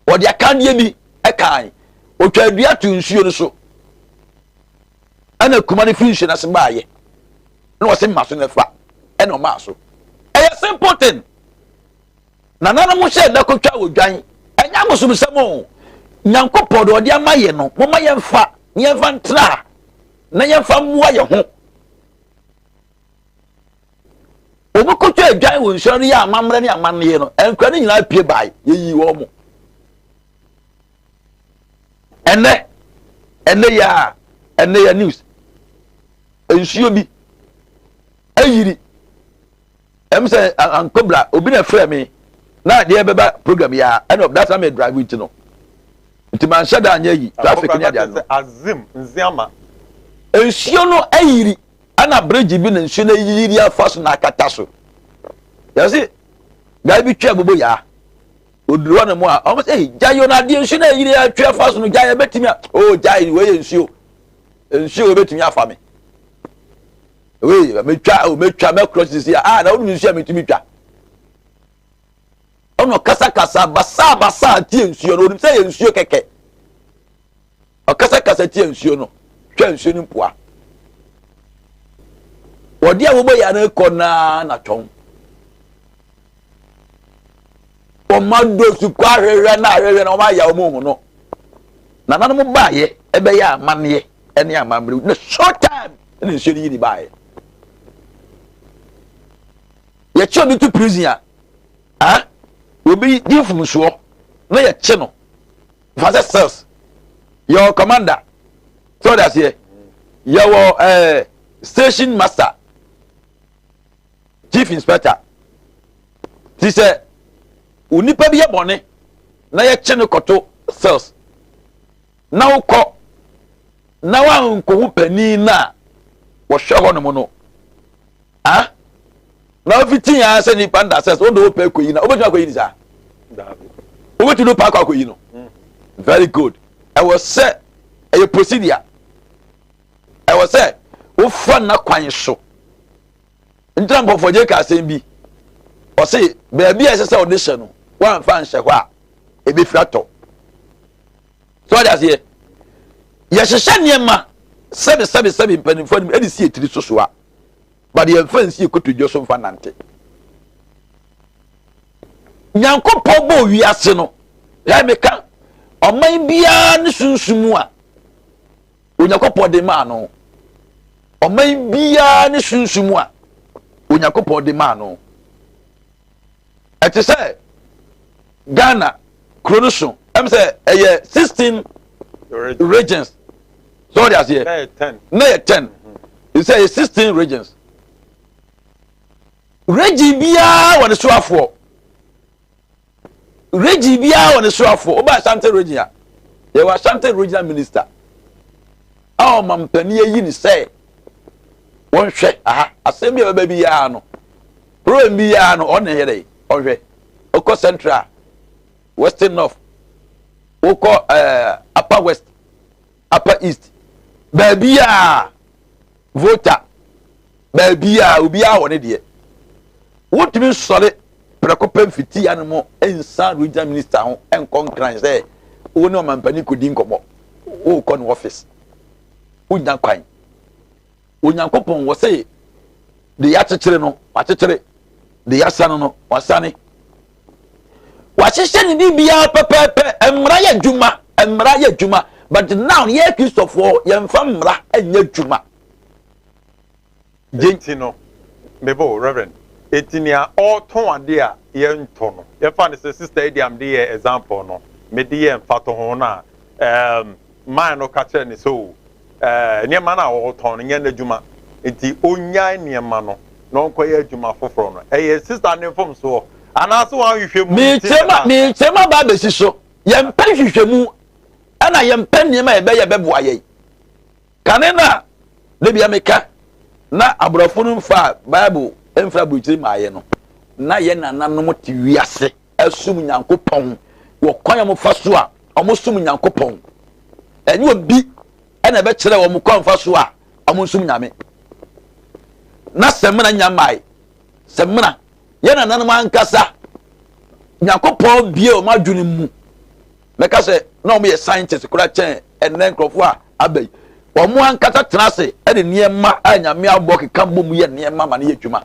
Ɔde akandeɛ bi kan. Ɔtwa dua to nsuo no so. Ɛna kuma no firi nsuo no ase baayɛ. Na ɔse mma so no fa. Ɛna ɔmaa so. Ɛyɛ simple thing. Nananom hyɛɛ da kotwaa odwan. Ɛnyɛ abosomsɛm o. Nyankopɔn deɛ ɔde ama yɛ no, momma yɛmfa na yɛmfa ntra ha na yɛmfa mmoa yɛn ho. Wɔkɔtwa adwan wɔ nsuo no yɛ amammerɛ ne amanneɛ no, nkura no nyinaa pie bae, yɛyii wɔn mo. Ɛnɛ, ɛnɛ yɛ a, ɛnɛ yɛ news. Nsuo bi ayiri. Ɛm sɛ ankɔbla, obi na ɛfrɛ me na adeɛ bɛba program yɛ a, ɛna that's how me drive nti no. Nti manhyɛ da anyɛ yi, traffic ne adeɛ no. Azim, Nziama. Nsuo no ayiri. Ɛna bridge bi na nsuo no ayiri afa so na akata so. Yɛse guy bi twa bobo yaa. Oduru hɔ nom a, wɔn sɛ, hey, gya yɛ adeɛ nsuo no ayiri atwa afa so no, gya yɛ bɛtumi a, oh gya yi wei yɛ nsuo. Nsuo wei bɛtumi afa me. Wei metwa, oh metwa, mɛkorɔ sisi a, ah na wonim nsuo a metumi twa. Ɔno kasakasa basaa basaa tie nsuo no, onim sɛ yɛ nsuo kɛkɛ. Ɔkasakasa tia nsuo no, twa nsuo no mpoa. Wɔde a wɔbɔ yɛ no kɔ naa na twɔn. Wɔn do sukuu ahwehwɛ na ahwehwɛ na wɔn ayɛ wɔn hu no. Nananom baayɛ ɛbɛyɛ amanneɛ ɛne amammerɛ na short time ɛna nsuo no yi ne baayɛ. Yɛkyɛ obi to prison a, ah, obi di mfomsoɔ na yɛkye no. Fa sɛ cells yɛwɔ commander sɛ ɔde aseɛ yɛwɔ ɛɛ eh, station master chief inspector ti sɛ onipa bi yɛ bɔne na yɛkye no kɔto cells na wokɔ na wankohu panin no a wɔhwɛ hɔ nom no Ah? Na wofiti ya sɛ nipa nda sɛ wode wo pɛ kɔyi na wobɛtumi akɔyi no saa? Wobɛtumi de wo pɛ akɔ akɔyi no? Mm. Very good. Ɛwɔ sɛ ɛyɛ procedure. Ɛwɔ sɛ wofa nna kwan so. Ntina mpɔfɔgye ka asɛm bi. Ɔse baabi a ɛsɛ sɛ ɔde hyɛ no, woamfa nhyɛ hɔ a, ɛbɛfiri atɔ. So ɔde aseɛ? Yɛhyehyɛ nneɛma sɛbe sɛbe sɛbe mpanimfoɔ anim ɛde si etiri so so a, but yɛmfa nsi kotodwe so mfa nante. Nyankopɔn bɔɔ wiase no, yɛ meka ɔman biara ne sunsum a Onyankopɔn de maa no. Ɔman biara ne sunsum a Onyankopɔn de maa no. Ɛte sɛ Ghana kuro no so ɛm sɛ ɛyɛ 16 regions sɛ ɔde aseɛ na yɛ 10 sɛ ɛyɛ 16 regions. Region biara wɔ ne soafoɔ. Region biara wɔ ne soafoɔ. Woba Ashanti region a, yɛwɔ Ashanti regional minister a ɔmampanin ayi ne sɛ wɔnhwɛ aha asɛm bi a ɛbɛba biara no problem biara no ɔne yɛ dɛ ɔhwɛ. Wokɔ central, western north, wokɔ ɛɛ eh, upper west, upper east, baabi a voter baabi a obiara wɔ ne deɛ. Wotumi nsɔre prɛko pɛ mfiti ano mu nsan regional minister ho nkɔ nkran sɛ wo ne ɔmampanin kɔdi nkɔmmɔ. Wokɔ ne office. Wonya kwan. Onyankopɔn wɔ se de yɛakyekyere no, wakyekyere. De yɛasane no, wasane. Wahyehyɛ ne biribiara pɛpɛɛpɛ. Mmara yɛ adwuma. Mmara yɛ adwuma. But now yɛ Kristofoɔ yɛmfa mmara nyɛ adwuma. Enti no, me bo, Reverend, enti nea ɔretɔn ade a yɛntɔ no, yɛmfa no sɛ sister yi deɛ a mede yɛɛ example no, mede yɛɛ mfatoho no a, ɛɛm, man no ka kyerɛɛ no sɛ o, ɛɛ, nneɛma no a ɔretɔn no nyɛ n'adwuma, enti onnyae nneɛma no na ɔnkɔyɛ adwuma foforɔ no, ɛyɛ sister no mfomsoɔ anaasɛ wanhwehwɛ mu nti na Mekyerɛ ma ɛbaa saa? mekyerɛ ma ba abɛsi so. Yɛmpɛ nhwehwɛmu ɛna yɛmpɛ nneɛma a yɛbɛyɛ bɛboa yɛn. Kane no a da bia meka na aborɔfo no mfaa Bible mfiri aburokyiri mmaeɛ no, na yɛn nananom te wiase som Nyankopɔn wɔ kwan a wɔfa so a wɔsom Nyankopɔn. Ɛnyɛ obi na ɛbɛkyerɛ wɔn kwan fa so a wɔnsom Nyame. Na sɛmina nya mmae. Sɛmina, yɛn nananom ankasa, Nyankopɔn bie wɔn adwene mu. Mɛka sɛ na wɔn yɛ scientist koraa kyɛn ɛnnɛ nkurɔfoɔ a aba yi. Wɔn ankasa tena ase de nneɛma a Nyame abɔ keka bom yɛ nneɛma ma no yɛ adwuma.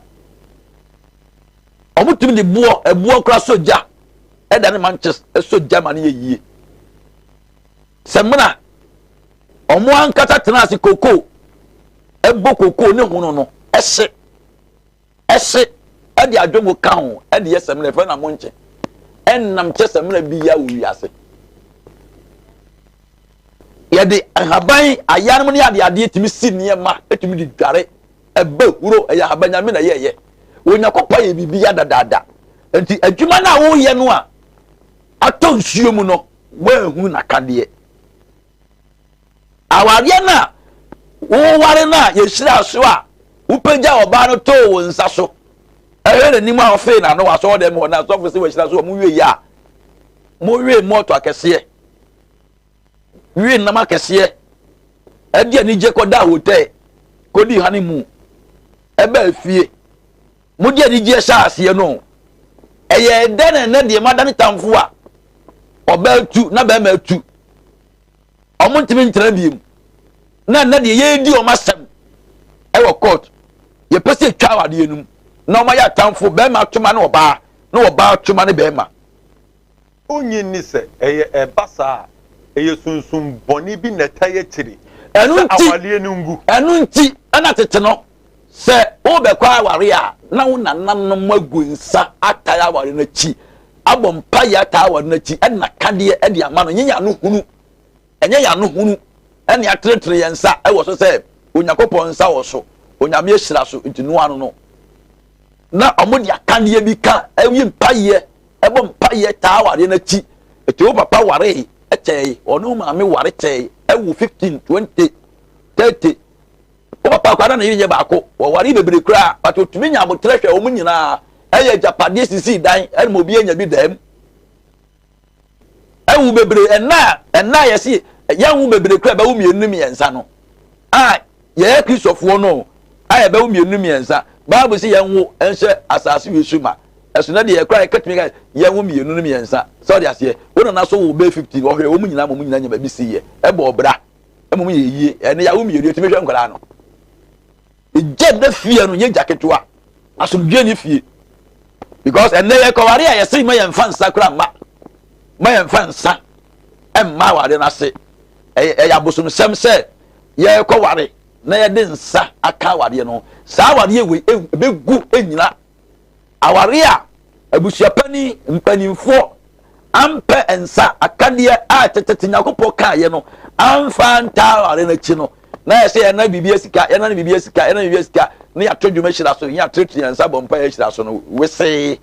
Wɔtumi de boɔ, ɛboɔ koraa sɔ gya, ɛda ne manches sɔ gya ma no yɛ yie. Sɛmina, wɔn ankasa tena ase koko, ɛbɔ koko ne hono no, ɛhye, ɛhye. de adwongo ka ho de yɛ samina, yɛfrɛ no amonkye. Ɛnnam kyɛ samina bi ya wɔ wiase. Yɛde nhaban, ayanom ne adeadeɛ tumi si nneɛma, tumi de dware, ɛbɛ huro, ɛyɛ ahaban nyame na yɛyɛ. Onyankopɔn yɛ biribi ya dadaada. Nti adwuma no a woyɛ no a atɔ nsuo mu no, woanhunu n'akadeɛ. Awareɛ no a woware no a yɛhyiraa so a wopagya ɔbaa no too wo nsa so ɛhwɛ n'anim a ɔfee n'ano wɔ asɔrɔdan mu hɔ na asɔfo sɛ wɔahyira so a mowie yɛ a mowe mɔɔto akɛseɛ we nam akɛseɛ ɛde anigye kɔda hotɛɛ kɔdi honeymoon ɛbaa fie mode anigyeɛ hyɛ aseɛ no ɛyɛ dɛn na ɛnɛ deɛ madane tamfo a ɔbaa tu na bɛrima tu wɔn ntumi ntena biem na ɛnɛ deɛ yɛredi wɔn asɛm ɛwɔ court yɛpɛ sɛ etwa awadeɛ no mu na wɔn ayɛ atamfo bɛrima atoma ne ɔbaa na ɔbaa atoma ne bɛrima. Onnye nni sɛ ɛyɛ ɛba saa a, ɛyɛ sunsum bɔne bi na ɛtae akyiri Ɛno sɛ nti, awareɛ no ngu. ɛno nti ɛna tete no, sɛ wobɛkɔ aware a, na wo nananom agu nsa atae aware no akyi, abɔ mpaeɛ atae aware no akyi, ɛna kadeɛ de ama no, nyɛ yɛn ano hunu, ɛnyɛ yɛn ano hunu, ɛne atenetene yɛn nsa ɛwɔ so sɛ Onyankopɔn nsa wɔ so, Onyame ahyira so, nti noa no no. Na wɔde akadeɛ bi ka, ɛyi mpaeɛ ɛbɔ mpaeɛ taa awareɛ no akyi ɛti wo papa waree kyɛe ɔne wo maame ware kyɛe ɛwo 15 20 30 wo papa koraa na ne yere nyɛ baako wɔware bebree koraa but otumi nya abotrɛ hwɛ wɔn nyinaa ɛyɛ agyapadeɛ sisi dan ɛna obi anya bi dɛm ɛwo bebree ɛna ɛna yɛsi yɛnwo bebree koraa ɛbɛwo mmienu ne mmiɛnsa no a yɛyɛ kristofoɔ no a yɛbɛwo mmienu ne mmiɛnsa baabu sɛ yɛnwo nhyɛ asase wei so ma ɛso na deɛ yɛkora yɛkatumi ka yɛnwo mmienu ne mmiɛnsa sɛ ɔde aseɛ wo nana so wo bɛyɛ 15 ɔhwɛ wɔn nyinaa ma wɔn nyinaa nya baabi si yɛ ɛbɔ ɔbra ɛma wɔn yɛ yie ɛne yɛawo mmienu yɛtumi hwɛ nkwadaa no Egya da fie no nyɛ gya ketewa. Asomdwoe ne fie. Because ɛnɛ yɛ kɔware a yɛse ma yɛmfa nsa kora mma. Ma yɛmfa nsa mma aware no ase. Ɛyɛ abosomsɛm sɛ yɛkɔware na yɛde nsa aka awareɛ no. Saa awareɛ wei ɛbɛgu ɛnyina. Aware a abusuapanin, mpanimfoɔ ampɛ nsa akadeɛ a tetete Nyankopɔn kaeɛ no amfa antaa aware no akyi no, na yɛ sɛ yɛna biribi asika, yɛna ne biribi asika, yɛna ne biribi asika, na yɛato dwom ahyira so, yɛatenetene yɛn nsa bɔ mpaeɛ ahyira so no, wesee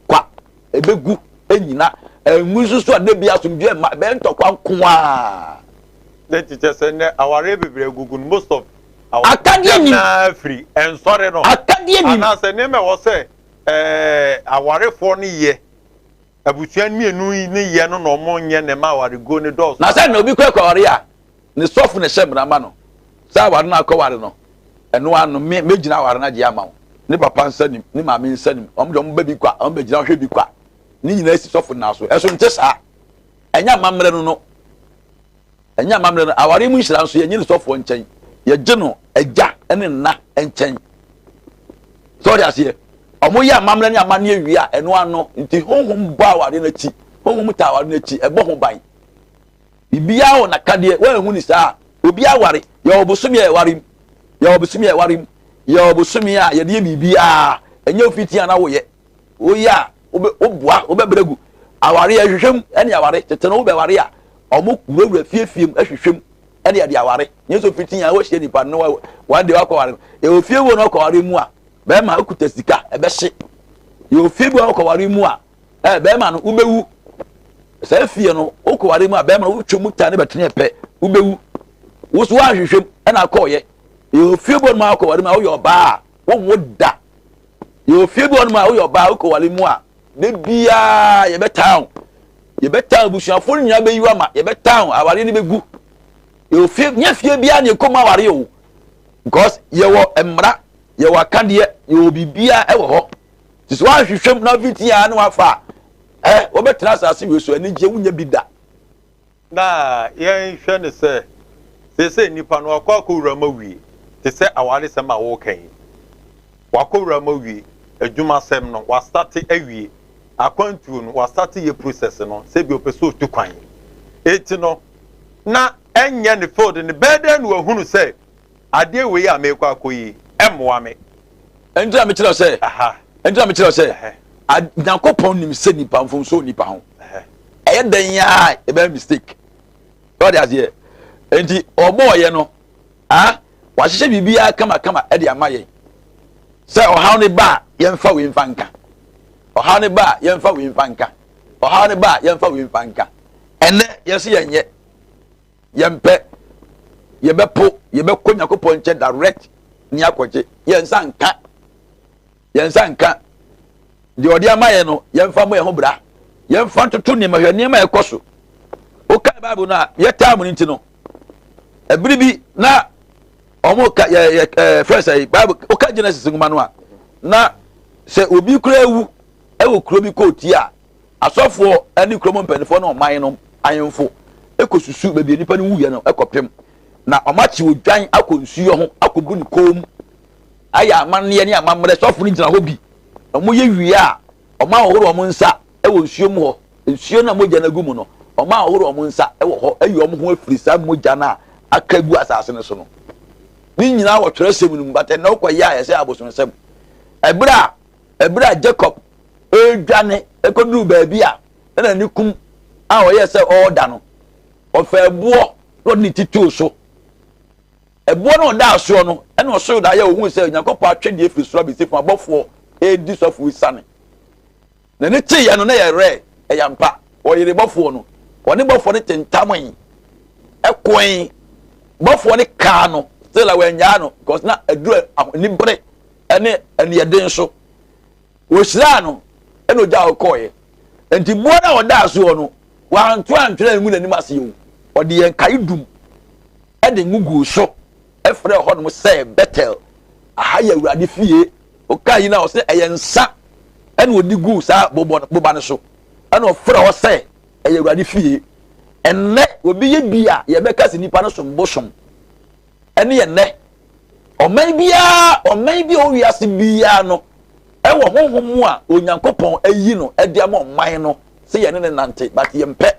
kwa, ɛbɛgu, ɛnyina, ɛngu nso so a da bi asomdwoeɛ mma, ɛbɛyɛ ntɔkwa nko ara. Ne ti kyɛ sɛ nnɛ awareɛ bebree agugu no most of Akadeɛ nim. Naa firi nsɔre no. Akadeɛ nim. Anaasɛ nneɛma ɛwɔ sɛ ɛɛ awarefoɔ no yɛ abusua mmienu yi ne yɛ no na wɔn nyɛ na ɛma awareguo no dɔɔso. Na sɛ na obi kɔ akɔware a ne sɔfo na ɛhyɛ mmara ma no sɛ aware no akɔware no ɛno ano me mɛgyina aware no agye ama wo ne papa nsa nim ne maame nsa nim wɔn de wɔn ba bi kwa wɔn bɛgyina hwɛ bi kwa ne nyinaa si sɔfo nan so ɛso nte saa ɛnyɛ amammerɛ no no Ɛnyɛ amammerɛ no, awareɛ mu nhyira nso yɛnye no sɔfoɔ nkyɛn, yɛgye no agya ne nna nkyɛn. Sɛ ɔde aseɛ, wɔn yɛ amammerɛ ne amanneɛ wie a ɛno ano nti honhom bɔ awareɛ no akyi, honhom ta awareɛ no akyi, ɛbɔ ho ban. Biribiara wɔ n'akadeɛ, wɔanhu ne saa. Obi aware, yɛwɔ bosome a yɛware mu, yɛwɔ bosome a yɛware mu, yɛwɔ bosome a yɛde yɛ biribiara, ɛnyɛ ofiti a na woyɛ. Woyɛ a woboa wobɛbrɛ gu aware ɛhwehwɛ mu ɛne aware tete no wobɛware a ɔmo wurawura fiefie mu ɛhwehwɛ mu ɛne ɛde aware nyɛ sɛ ofiti a wɔhyia nipa no one day wakɔ ware no yɛwɔ fie wo no ɔkɔ ware mu a bɛrima okuta sika ɛbɛhye yɛwɔ fie bi ɔkɔ ware mu a ɛɛ bɛrima no wobɛwu saa fie no wokɔ ware mu a bɛrima no wotwa mu ta ne bɛtene pɛ wobɛwu woso woanhwehwɛ mu ɛna akɔɔyɛ yɛwɔ fie bi ɔnom akɔ ware mu a woyɛ ɔbaa a wonwo da Yɛwɔ fie bi wɔ hɔnom a woyɛ ɔbaa wokɔware mu a, da biara yɛbɛtaa wo. Yɛbɛtaa abusuafoɔ no nyinaa bɛyi wo ama, yɛbɛtaa wo, awareɛ no bɛgu. Yɛwɔ fie, nyɛ fie biara na yɛkɔ mu aware o. Because yɛwɔ mmara, yɛwɔ akadeɛ, yɛwɔ biribiara ɛwɔ hɔ. Nti sɛ woanhwehwɛ mu na wofiti a na wafa a, ɛ wɔbɛtena asase wei so anigyeɛ wonya bi da. Na yɛnhwɛ no sɛ, seesei nnipa no wakɔ akɔwura mu awie, te sɛ awaresɛm a woreka yi. Wakɔwura mu awie, adwumasɛm no, wastate awie, akwantuo no, wastate yɛ process no, sɛ ebia ɔpɛ sɛ ɔtu kwan. Enti no, na ɛnyɛ ne field no, bɛyɛ dɛn na wahunu sɛ adeɛ wei a merekɔ akɔ yi, ɛmmoa me? Ɛnti na mekyerɛ wo sɛ, Aha. Ɛnti na mekyerɛ sɛ Nyankopɔn nim sɛ nipa mfomso nipa ho. Ɛyɛ dɛn a ɛbɛyɛ mistake. Ɔde aseɛ. Nti ɔbɔɔyɛ no, ah, wahyehyɛ biribiara kamakama de ama yɛn. Sɛ ɔhaw no ba a, yɛmfa wei mfa nka. Ɔhaw no ba a, yɛmfa wei mfa nka. Ɔhaw no ba a, yɛmfa wei mfa nka. Ɛnɛ yɛse yɛnyɛ. Yɛmpɛ. Yɛbɛpo, yɛbɛkɔ Nyankopɔn nkyɛn direct ne akɔgye. Yɛn nsa nka. Yɛn nsa nka. Deɛ ɔde ama yɛn no, yɛmfa mmɔ yɛn ho bra. Yɛmfa ntoto nneɛma, hwɛ nneɛma a ɛkɔ so. Wokae Bible no a, yɛtaa mu no nti no, ɛbere bi na wɔn ka yɛ yɛ ɛɛ fɛn sɛ Bible, woka Genesis nwoma no a, na sɛ obi kura ewu ɛwɔ kuro bi kɔɔti a, asɔfoɔ ne kurom mpanimfoɔ ne ɔman no ahemfo kɔsusu baabi a nipa no wuiɛ no kɔpem, na wɔakye odwan akɔ nsuo ho akɔbu ne kɔn mu ayɛ amanneɛ ne amammerɛ. Sɔfo no gyina hɔ bi, na wɔyɛ wie a, wɔahohoro wɔn nsa wɔ nsuo mu hɔ. Nsuo no a mogya no agu mu no, wɔahohoro wɔn nsa wɔ hɔ ayi wɔn ho afiri saa mogya no a aka agu asase no so no. Ne nyinaa wɔ twerɛsɛm no mu, but ɛnnɛ wokɔyɛ a ɛsɛ abosonsɛm. Ɛberɛ a ɛberɛ a Jacob redwane kɔduruu baabi a na n'ani kum a ɔyɛɛ sɛ ɔreda no, ɔfaa ɛboɔ na ɔde ne ti too so. Ɛboɔ no ɔdaa soɔ no, ɛna ɔsoro daeɛ a ɔhuu sɛ Onyankopɔn atwedeɛ firi soro abɛsi fam, abɔfoɔ redi sɔfoɔ yi sane. N'ani teeɛ no, na ɛyɛ rɛ, ɛyɛ ampa. Ɔyere bɔfoɔ no, ɔne bɔfoɔ no tentamee, ɛkoe. Bɔfoɔ no kaa no, still a wannyaa no, because na aduru anibere ne aniɛden so. Wɔhyiraa no, ɛna ogyaa hɔ kɔɔeɛ. Nti boɔ no a ɔdaa soɔ no, wanto antwerɛ angu n'anim ase o. Ɔde yɛn nkae dum de ngo guu so frɛɛ hɔnom sɛ Betel. Aha yɛ Awurade fie. Ɔkaa yi na ɔsɛ ɛyɛ nsa ɛna ɔde guu saa boba no so. Ɛna ɔfrɛ hɔ sɛ ɛyɛ Awurade fie. Ɛnnɛ obi yɛ bi a yɛbɛka sɛ nipa no som bosom. Ɛne ɛnnɛ Ɔman biara, ɔman bi a ɔwɔ wiase biara no, ɛwɔ honhom mu a Onyankopɔn ayi no de ama ɔman no sɛ yɛne no nante, but yɛmpɛ.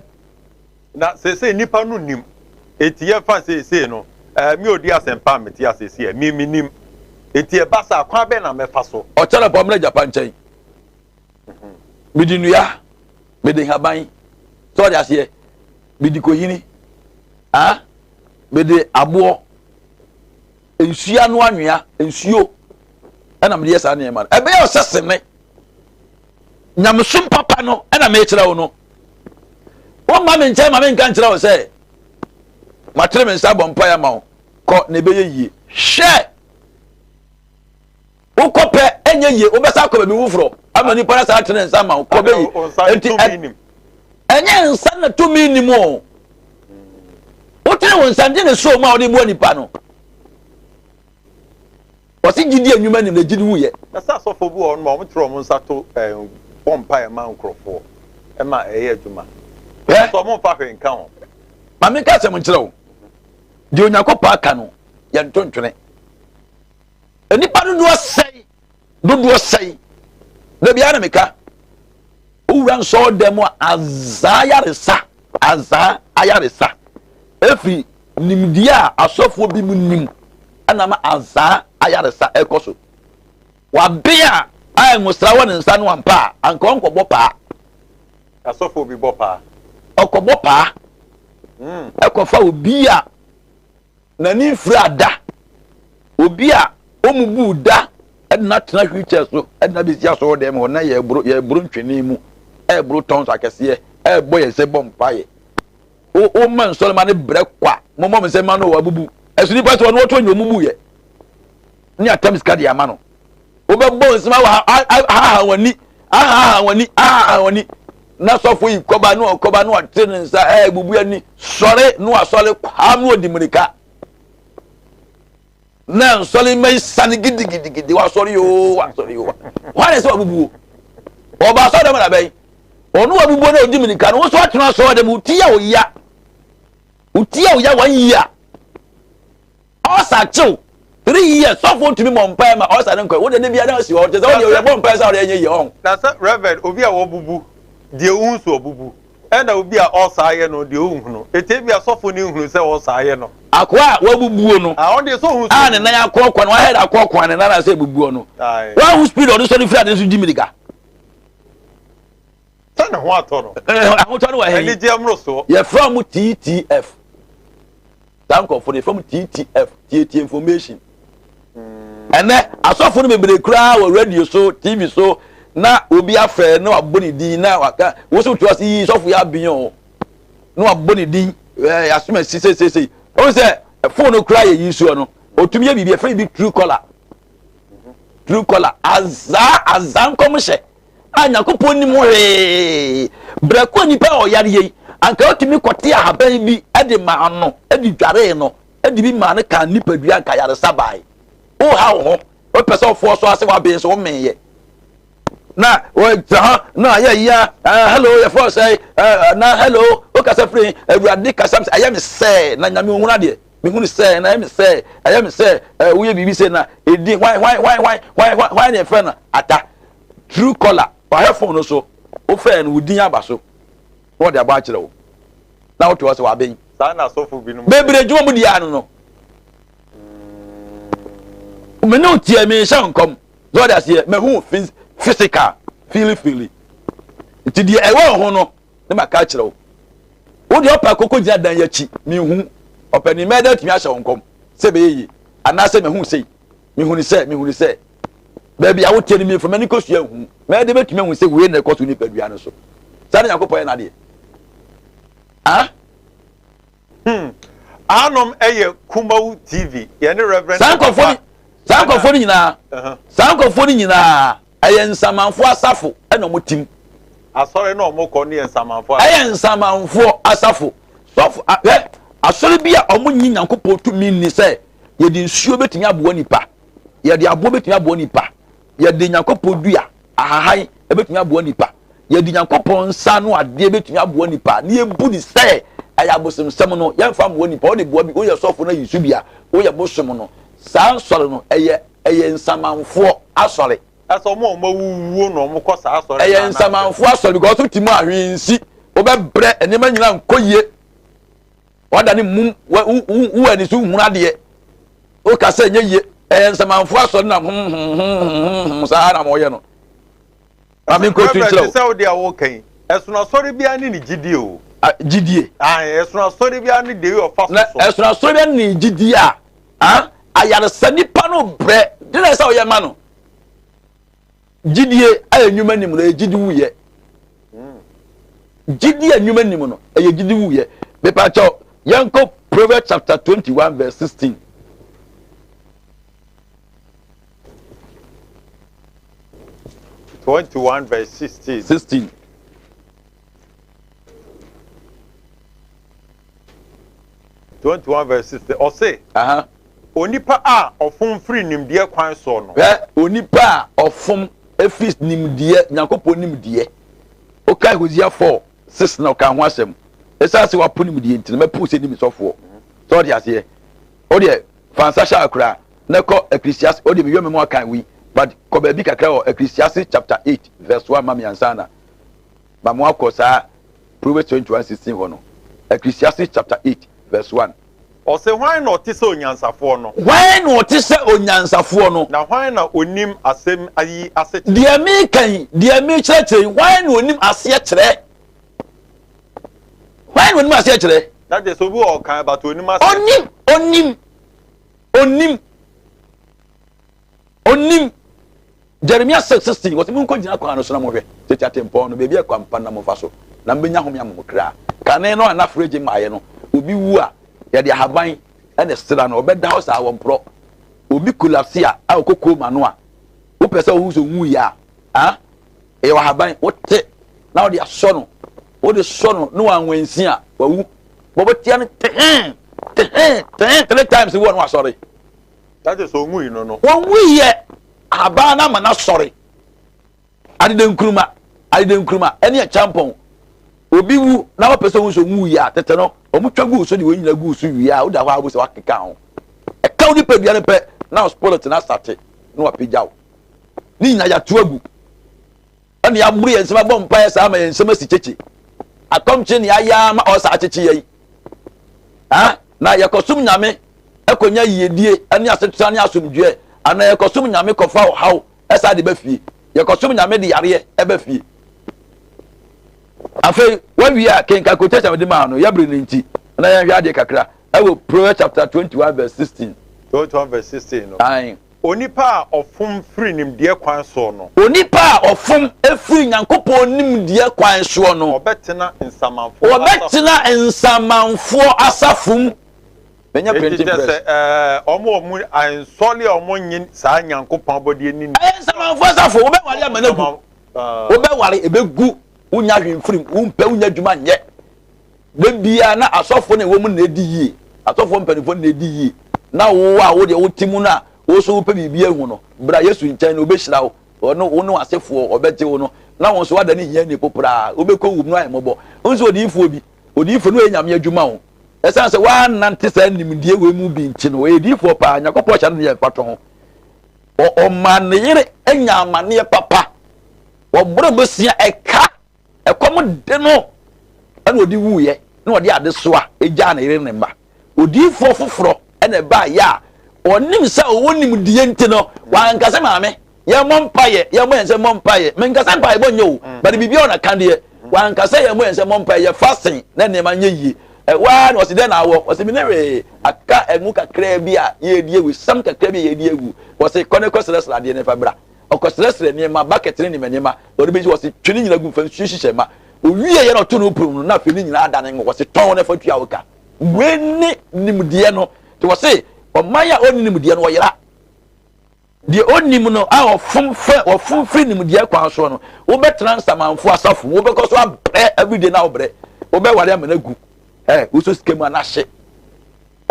Na seesei nnipa no nnim. Enti yɛmfa seesei no, eh, me odi asɛmpa a mete ase seɛ, me mennim. Enti ɛba saa, kwan bɛn na mɛfa so? Ɔkyɛrɛ pɔ mmerɛ gyapa nkyɛn. Mede nnua, mede nhaban, sɛ ɔde aseɛ, mede kohini, ah, mede aboɔ, nsuo ano anwea, nsuo ɛna mede yɛ saa nneɛma no. Ɛbɛyɛ ɔsɛ sene nyamesom papa no ɛna mekyerɛ wo no. Womma me nkyɛn ma menka nkyerɛ wo sɛ matere me nsa abɔ mpaeɛ ama wo, kɔ na ɛbɛyɛ yie. Hwɛ! Wokɔ pɛ ɛnyɛ yie, wobɛsa akɔ baabi foforɔ ama nipa no saa atene nsa ama wo, kɔ bɛyi. Enti ɛnyɛ nsa na tumi nim o. Wotene wo nsa nti ne so mu a wode boa nipa no. Wɔsi gyidi enwuma nim na gyidi wuyɛ. Na sɛ asɔfoɔ bi wɔ hɔ nom a wɔtwerɛ wɔn nsa to ɛɛ bɔ mpaeɛ ma nkurɔfoɔ ɛma ɛyɛ adwuma. Ɛ Nso wɔn mfa hwee nka ho. Ma menka asɛm nkyerɛ wo. Deɛ Onyankopɔn aka no, yɛnto ntwene. Nnipa dodoɔ sɛe, dodoɔ sɛe. Da biara na meka, wowura nsɔɔdan mu a azaa ayaresa, azaa ayaresa. Ɛfiri nimdeɛ a asɔfoɔ bi mu nim ɛna ma azaa ayaresa ɛkɔ so. Waben a a nwosra wɔ ne nsa no ampa a, anka ɔnkɔbɔ paa. Asɔfoɔ bi bɔ paa. Ɔkɔbɔ paa. Ɛkɔfa obi a N'ani mfiraa da. Obi a ɔmmubuu da de no atena wheelchair so de no abɛsi asɔredan mu hɔ na yɛreboro yɛreboro ntwene mu, ɛreboro tons akɛseɛ, ɛrebɔ yɛn nsam bɔ mpaeɛ. Wo woma nsɔrema no brɛ kwa. Mommɔ mo nsam ma no wabubu. Ɛso nipa sɛ ɔno ɔtɔ nyɛ ɔmubu yɛ. Ne atam sika de ama no. Wobɛbɔ nsam awɔ ahaha w'ani, ahaha w'ani, ahaha w'ani. Na sɔfo yi kɔba na ɔkɔba na ɔte ne nsa ɛɛ bubu ani sɔre na wasɔre kwam na ɔdi mmirika. Na nsɔre mma yi sane gidigidigidi wasɔre yoo wasɔre yoo. Hwan na ɛsɛ wabubuo? Ɔba asɔre dɛm na bɛn? Ɔno wabubuo na ɔdi mmirika no, wo nso atena asɔre dɛm, wo ti yɛ wo ya. Wo ti yɛ wo ya one year. Ɔsa kyew 3 years sɔfo ntumi mɔ mpae ma ɔsa ne nkɔ wo de ne bia na asi hɔ te sɛ wo de yɛbɔ mpae sɛ ɔde ɛnyɛ yie ɔho. Na sɛ Rev. Obi a wabubu deɛ wohu so ɔbubu ɛna obi a ɔsa ayɛ no deɛ ɔnhunu eti ebia sɔfo no nhunu sɛ ɔsa ayɛ no. Akoa a wabubuo no Ah, ɔno deɛ sɛ ɔhu a ne nan akɔɔkɔa no wahɛd akɔɔkɔa ne nan asɛ abubuo no. Aye. Wahu speed a ɔde sɔre firi ade no so di mirika. Sɛ ne ho atɔ no. Eh, ahotɔ no wɔ he? Anigyeɛ mmorosoɔ. Yɛfrɛ wɔn TTF. Saa nkurɔfoɔ no yɛfrɛ wɔn TTF, tietie information. Ɛnɛ asɔfo no bebree koraa wɔ radio so, TV so, na obi afrɛ na wabɔ ne din na waka wosow to ase yi sɔfo yɛ aben o na wabɔ ne din ɛɛ asom asi seisei. Wɔn sɛ fon no koraa yɛ yi soɔ no, otumi yɛ biribi yɛfrɛ biribi true caller. True caller azaa azaa nkɔmhyɛ a Nyankopɔn nim ho hwee. Berɛ ko a nipa a ɔyare yei, anka otumi kɔte ahaban bi de maa no de dwaree no de bi maa no kaa nipadua anka ayaresa bae. Woha wo ho, wopɛ sɛ ɔfoɔ so ase wabee so womeeɛ. Na wɔgyina hɔ na ayɛ yia, hello yɛfrɛ sɛ na hello wokasa firi Awurade kasa sɛ ɛyɛ me sɛ na Nyame ohunu adeɛ. Mehunu sɛ na ɛyɛ me sɛ ɛyɛ me sɛ woyɛ biribi sɛ na ɛdi hwan hwan hwan hwan hwan hwan na yɛfrɛ no ata. True caller wahwɛ phone no so wofrɛ no wo din aba so na wɔde abɔ akyerɛ wo na wote hɔ sɛ waben. Saa na asɔfo binom. Bebree dwuma mu di ano no. Me ne wo tie me nhyɛ nkɔm. Sɛ wɔde aseɛ mahu physical feely feely. Nti deɛ ɛwɔ ho no ne maka akyerɛ wo. Wo deɛ ɔpɛ akoko gyina dan yi akyi mehu ɔpɛ ne mɛda atumi ahyɛ wo nkɔm sɛ ɛbɛyɛ yie anaasɛ mahu sei mehunu sɛ mehunu sɛ baabi a wote no memfa m'ani kɔsua nhu mɛyɛ de bɛtumi ahu sɛ wei na ɛkɔ so nipadua no so saa na Nyankopɔn yɛ n'adeɛ ah Hmm. Anom ɛyɛ Kumawu TV. Yɛne Reverend saa nkurɔfoɔ no saa nkurɔfoɔ no nyinaa saa nkurɔfoɔ no nyinaa ɛyɛ nsamanfoɔ asafo ɛna wɔn tim. Asɔre na wɔn kɔ no yɛ nsamanfoɔ asafo. Ɛyɛ nsamanfoɔ asafo sɔfo ɛ asɔre bi a wɔn nyi Nyankopɔn tumi nni sɛ yɛde nsuo bɛtumi aboa nipa yɛde aboɔ bɛtumi aboa nipa yɛde Nyankopɔn dua ahahan bɛtumi aboa nipa yɛde Nyankopɔn nsa ano adeɛ bɛtumi aboa nipa na yɛbu ne sɛ ɛyɛ abosomsɛm no yɛmfa mmoa nipa wode boa bi woyɛ sɔfo no ayi so bi a woyɛ bosom no saa nsɔre no ɛyɛ ɛyɛ nsamanfoɔ asɔre. Ɛsɛ ɔmo a ɔmo awuwuo na ɔmo kɔ saa asɔre ɛyɛ nsamanfoɔ asɔre because wote mu a hwee nsi wobɛbrɛ nneɛma nyinaa nkɔ yie wada ne mum wo ani so nhunu adeɛ woka sɛ nyɛ yie ɛyɛ nsamanfoɔ asɔre na honhonhonhonhon saa na wɔyɛ no maame nkɔ tu nkyerɛ wo sɛ wode a woka yi ɛsono asɔre biara ne ne gyidie o gyidie ɛsono asɔre biara ne deɛ ɔfa so na ɛsono asɔre biara ne ne gyidie a ayaresa nipa no brɛ de na ɛsɛ ɔyɛ ma no Gyidie a nnwuma nim no ɛyɛ gyidi wuyɛ. Gyidie a nnwuma nim no ɛyɛ gyidi wuyɛ. Mepakyɛw yɛnkɔ Proverbs chapter 21 verse 16. 21 verse 16. 16. 21 verse 16 ɔse onipa a ɔfom firi nimdeɛ kwan soɔ no. Hwɛ, onipa a ɔfom firi nimdeɛ, Nyankopɔn nimdeɛ. Wokae Hosea 4, 6 na ɔka ho asɛm. Ɛsiane sɛ wapo nimdeɛ nti no, mɛpo sɛ nim sɔfoɔ. Sɛ ɔde aseɛ. Wodeɛ, fa nsa hyɛ akora na kɔ Ecclesiastes, wodeɛ mewia memu akan wei, but kɔ baabi kakra wɔ Ecclesiastes chapter 8 verse 1 ma me ansa na ma mo akɔ saa Proverbs 21, 16 hɔ no. Ecclesiastes chapter 8 verse 1. Ɔse, Hwan na ɔte sɛ onyansafoɔ no? Hwan na ɔte sɛ onyansafoɔ no? Na hwan na ɔnim asɛm yi asekyerɛ? Deɛ mereka yi, deɛ merekyerɛkyerɛ yi, hwan na ɔnim aseɛ kyerɛ? Hwan na ɔnim aseɛ kyerɛ? Na kyerɛ sɛ obi wɔ ɔkan but ɔnim aseɛ. Ɔnim, ɔnim, ɔnim, ɔnim. Jeremia 6:16 wɔsi monkɔ gyina kwan no so na monhwɛ tete atempɔn no baabi a kwan pa na momfa so na mobɛnya home ama mo kra. Kane no a na fridge mmaeɛ no, obi wu a yɛde ahaban na ɛsra no, ɔbɛda hɔ saa wɔmporɔ. Obi collapse a a ɔkɔ coma no a, wopɛ sɛ wohu sɛ ɔwuiɛ a, ah, ɛyɛ ahaban wote na wode asɔ no, wode sɔ no na wanwansi a, wawu. Wɔbɛtia no tehee, tehee, tehee three times wɔ no wasɔre. That is onwui no no. Onwui yɛ ahaban no ama no asɔre. Adeda nkuruma, adeda nkuruma ɛne ɛkyampɔn. Obi wu na wɔpɛ sɛ ohun sɛ onwui a, tete no wɔn twa guu so de wɔn nyina guu so wie a, woda hɔ a wobɛsɛ wakeka ho. Ɛka wo nipadua no pɛ na spirit no asate na wapagya wo. Ne nyina yɛato agu. Ɛna yɛaboro yɛn nsam abɔ mpaeɛ saa ma yɛn nsam asi kyekye. Akɔmkye ne ayɛ ama ɔsa akyekye yɛn. Ha? Na yɛkɔsom Nyame kɔnya yiedie ne asetena ne asomdwoeɛ, anaa yɛkɔsom Nyame kɔfa ɔhaw san de ba fie? Yɛkɔsom Nyame de yareɛ ba fie. Afei wawie a, kenkan quotation a mede maa no, yɛbere no nti, na yɛnhwɛ adeɛ kakra ɛwɔ Proverbs chapter 21 verse 16. 21 verse 16 no. Ae. Onipa a ɔfom firi nimdeɛ kwan soɔ no. Onipa a ɔfom firi Nyankopɔn nimdeɛ kwan soɔ no. Ɔbɛtena nsamanfoɔ asafo mu. Ɔbɛtena nsamanfoɔ asafo mu. Menya Enti printing kyerɛ press. sɛ, ɛɛ, wɔn a wɔn ansɔre a wɔnnye saa Nyankopɔn abɔdeɛ no nni. Ɛyɛ nsamanfoɔ asafo. Wobɛware ama no agu. Wobɛware, ɛbɛgu. Wonnya hwee mfiri mu. Wompɛ, wonnya adwuma nyɛ. Da biara na asɔfoɔ na ɛwɔ mu na ɛdi yie. Asɔfoɔ mpanimfoɔ na ɛdi yie. Na wo a wo deɛ wote mu no a, wo nso wopɛ biribi ahu no, bra Yesu nkyɛn na ɔbɛhyira wo. Ɔno, wo ne w'asefoɔ, ɔbɛgye wo no. Na wo nso woadane hiani popraa. Wobɛkɔ wum no ayɛ mmɔbɔ. Wo nso odiyifoɔ bi, odiyifoɔ no ɔyɛ Nyame adwuma o. Ɛsiane sɛ woannante saa nimdeɛ wei mu bi nti no, ɔyɛ diyifoɔ paa. Nyankopɔn hyɛ no ne yɛ mfatoho. Ɔmaa ne yere nya amaneɛ papa. Wɔboro bosea ɛka Ɛkɔm de no na ɔde wuiɛ, na ɔde adesoa gyaa ne yere ne mma. Odiyifoɔ foforɔ na ɛbaeɛ a ɔnim sɛ ɔwɔ nimdeɛ nti no, wanka sɛ maame, yɛmmɔ mpaeɛ, yɛmmɔ yɛn nsam mmɔ mpaeɛ. Menka sɛ mpaebɔ nyɛ o, but biribi a ɔna ka deɛ, wanka sɛ yɛmmɔ yɛn nsam mmɔ mpaeɛ, yɛ fasting na nneɛma nyɛ yie. Ɛhɔ ara na ɔse dɛn na awɔ? Ɔse mene hwee, aka ɛngo kakraa bi a yɛredi awu, sam kakraa bi a yɛredi awu. Ɔse kɔ ne kɔsrɛsrɛ adeɛ no fa bra. Ɔkɔsrɛsrɛ nneɛma, bucket ne nneɛma nneɛma, na ɔde bɛsi hɔ, ɔse twe ne nyina gu mu, fa nsuo hyehyɛ ma. Ɔwieeɛ na ɔto no pono no, na afei ne nyinaa adane ngo, ɔse tɔn na fa tua wo ka. Wei ne nimdeɛ no. Nti ɔse ɔman a ɔnni nimdeɛ no ɔyera. Deɛ ɔnnim no a ɔfom fɛ ɔfom firi nimdeɛ kwan soɔ no, wobɛtena nsamanfoɔ asafo mu, wobɛkɔ so abrɛ everyday na wobrɛ, wobɛware ama no agu, ɛ wosɔ sika mu a na ahye.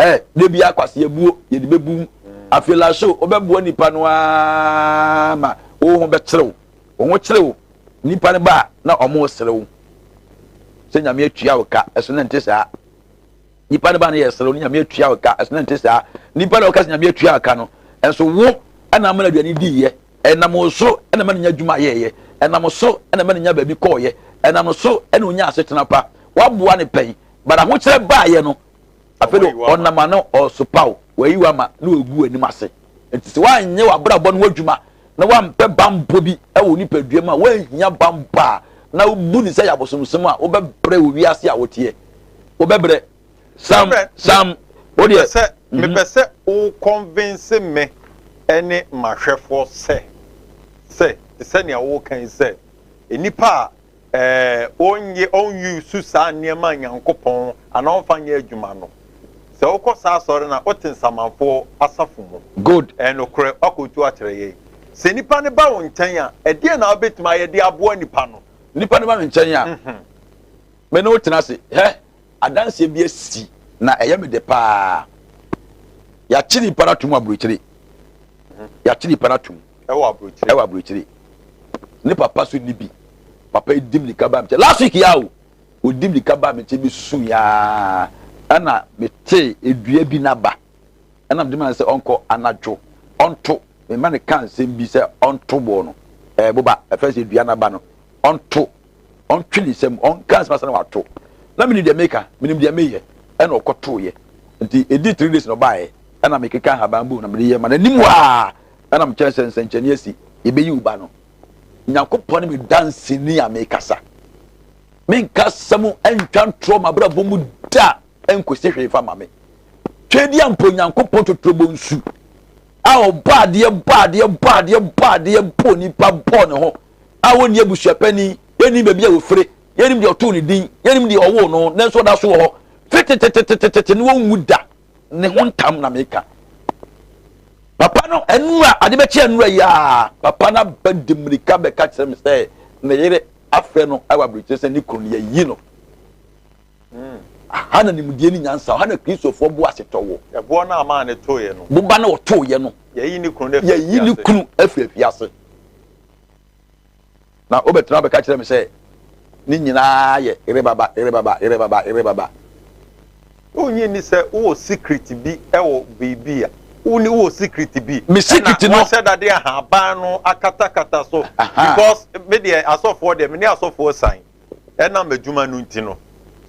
Ɛ da bi akwasi abuo yɛde bɛbu mu. Afei la so wobɛboa nipa no ara ma wo ho bɛkyere wo. Wo ho kyere wo, nipa no ba a na ɔmo resere wo sɛ Nyame atua wo ka, ɛso na nte saa. Nipa no ba no yɛ serew ne Nyame atua wo ka, ɛso na nte saa. Nipa na ɔka sɛ Nyame atua wo ka no, ɛnso wo ɛna ama no aduane diiɛ, ɛnam wo so ɛna ma no nya adwuma yɛɛyɛ, ɛnam so ɛna ma no nya baabi kɔɔyɛ, ɛnam so ɛna onya asetena pa. Waboa no pɛn, but ahokyerɛ baayɛ no, Afei de ɔnam ano ɔresopa wo, wayi wo ama na wagu w'anim ase. Nti sɛ woanyɛ w'abrabɔ no ho adwuma na woampɛ bammɔ bi wɔ wo nipadua mu a, woanhia bammɔ a, na wobu ne sɛ yɛ abosomsom a, wobɛbrɛ wɔ wiase a woteɛ. Wobɛbrɛ. Sam, Sam, wo deɛ. Sɛ mepɛ sɛ wo convince me ne m'ahwɛfoɔ sɛ, sɛ, te sɛ nea woreka yi sɛ, nnipa a ɛɛ ɔnyɛ ɔnuse saa nneɛma a Nyankopɔn anaa ɔmfa nyɛ adwuma no. Sɛ wokɔ saa asɔre no a, wote nsamanfoɔ asafo mu. Good. Ɛyɛ nokorɛ, woakɔtu akyerɛ yɛn. Sɛ nipa no ba wo nkyɛn a, ɛdeɛn na wobɛtumi ayɛ de aboa nipa no? Nipa no ba me nkyɛn a, me ne wo tena ase. Hɛ, adanseɛ bi asi na ɛyɛ me dɛ paa. Yɛakye nipa no atom aburokyire. Yɛakye nipa no atom. Ɛwɔ aburokyire. Ɛwɔ aburokyire. Ne papa so ni bi. Papa yi di mirika baa me nkyɛn. Last week ya o. Odi mirika baa me nkyɛn bi su ya. Ɛna metee edua bi n'aba. Ɛna mede ma no sɛ ɔnkɔ anadwo. Ɔnto. Mema no ka nsɛm bi sɛ ɔnto boɔ no. Ɛɛ boba. Ɛfɛ sɛ edua n'aba no. Ɔnto. Ɔntwe ne nsam. Ɔnka nsɛm asa na wato. Na menim deɛ meka. Menim deɛ meyɛ. Ɛna ɔkɔtoeɛ. Nti edi 3 days na ɔbaeɛ. Ɛna mekeka ahaban bom na mede yɛ ma n'anim waa. Ɛna mekyerɛ sɛ nsɛnkyerɛnne asi, yɛbɛyi wo ba no. Nyankopɔn ne me danseni a mekasa. Menka asɛm ntwa ntorɔ m'abrabɔ mu da nkosi hwee fa ma me. Twedeɛ mpo Nyankopɔn totorobɔ nsu a ɔbɔ adeɛ bɔ adeɛ bɔ adeɛ bɔ adeɛ bɔ nipa bɔ ne ho a wɔnni abusuapanin, yɛnnim baabi a wɔfire, yɛnnim deɛ ɔtoo ne din, yɛnnim deɛ ɔwoo no, nanso ɔda so wɔ hɔ fitetetetetete ne wɔnwu da. Ne ho ntam na meka. Papa no nnura, ade bɛkye nnura yi a, papa no aba di mmirika bɛka kyerɛ me sɛ ne yere afrɛ no wɔ aburokyire sɛ ne kunu no yɛyi no. Hmm. Aha na nimdeɛ ne nyansa, aha na Kristofoɔ bo asetɔ wɔ. Ɛboɔ no a maa ne toeɛ no. Boba no ɔtoeɛ no. Yɛyi ne kunu no afiri afiase. Yɛyi ne kunu afiri afiase. Na wobɛtena abɛka kyerɛ me sɛ ne nyinaa yɛ yerebaba, yerebaba, yerebaba, yerebaba. Wonnye nni sɛ wowɔ secret bi wɔ biribi a wonni wowɔ secret bi. Me secret no. Ɛna wɔahyɛ da de ahaban no akatakata so because me deɛ asɔfoɔ deɛ me ne asɔfoɔ san ɛnam adwuma no nti no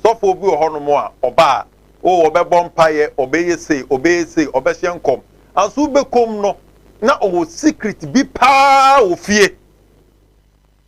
sɔfoɔ bi wɔ hɔnom a ɔba a. Oh, ɔbɛbɔ mpaeɛ, ɔbɛyɛ sei, ɔbɛyɛ sei, ɔbɛhyɛ nkɔm. Anso wobɛkɔm no, na ɔwɔ secret bi paa wɔ fie.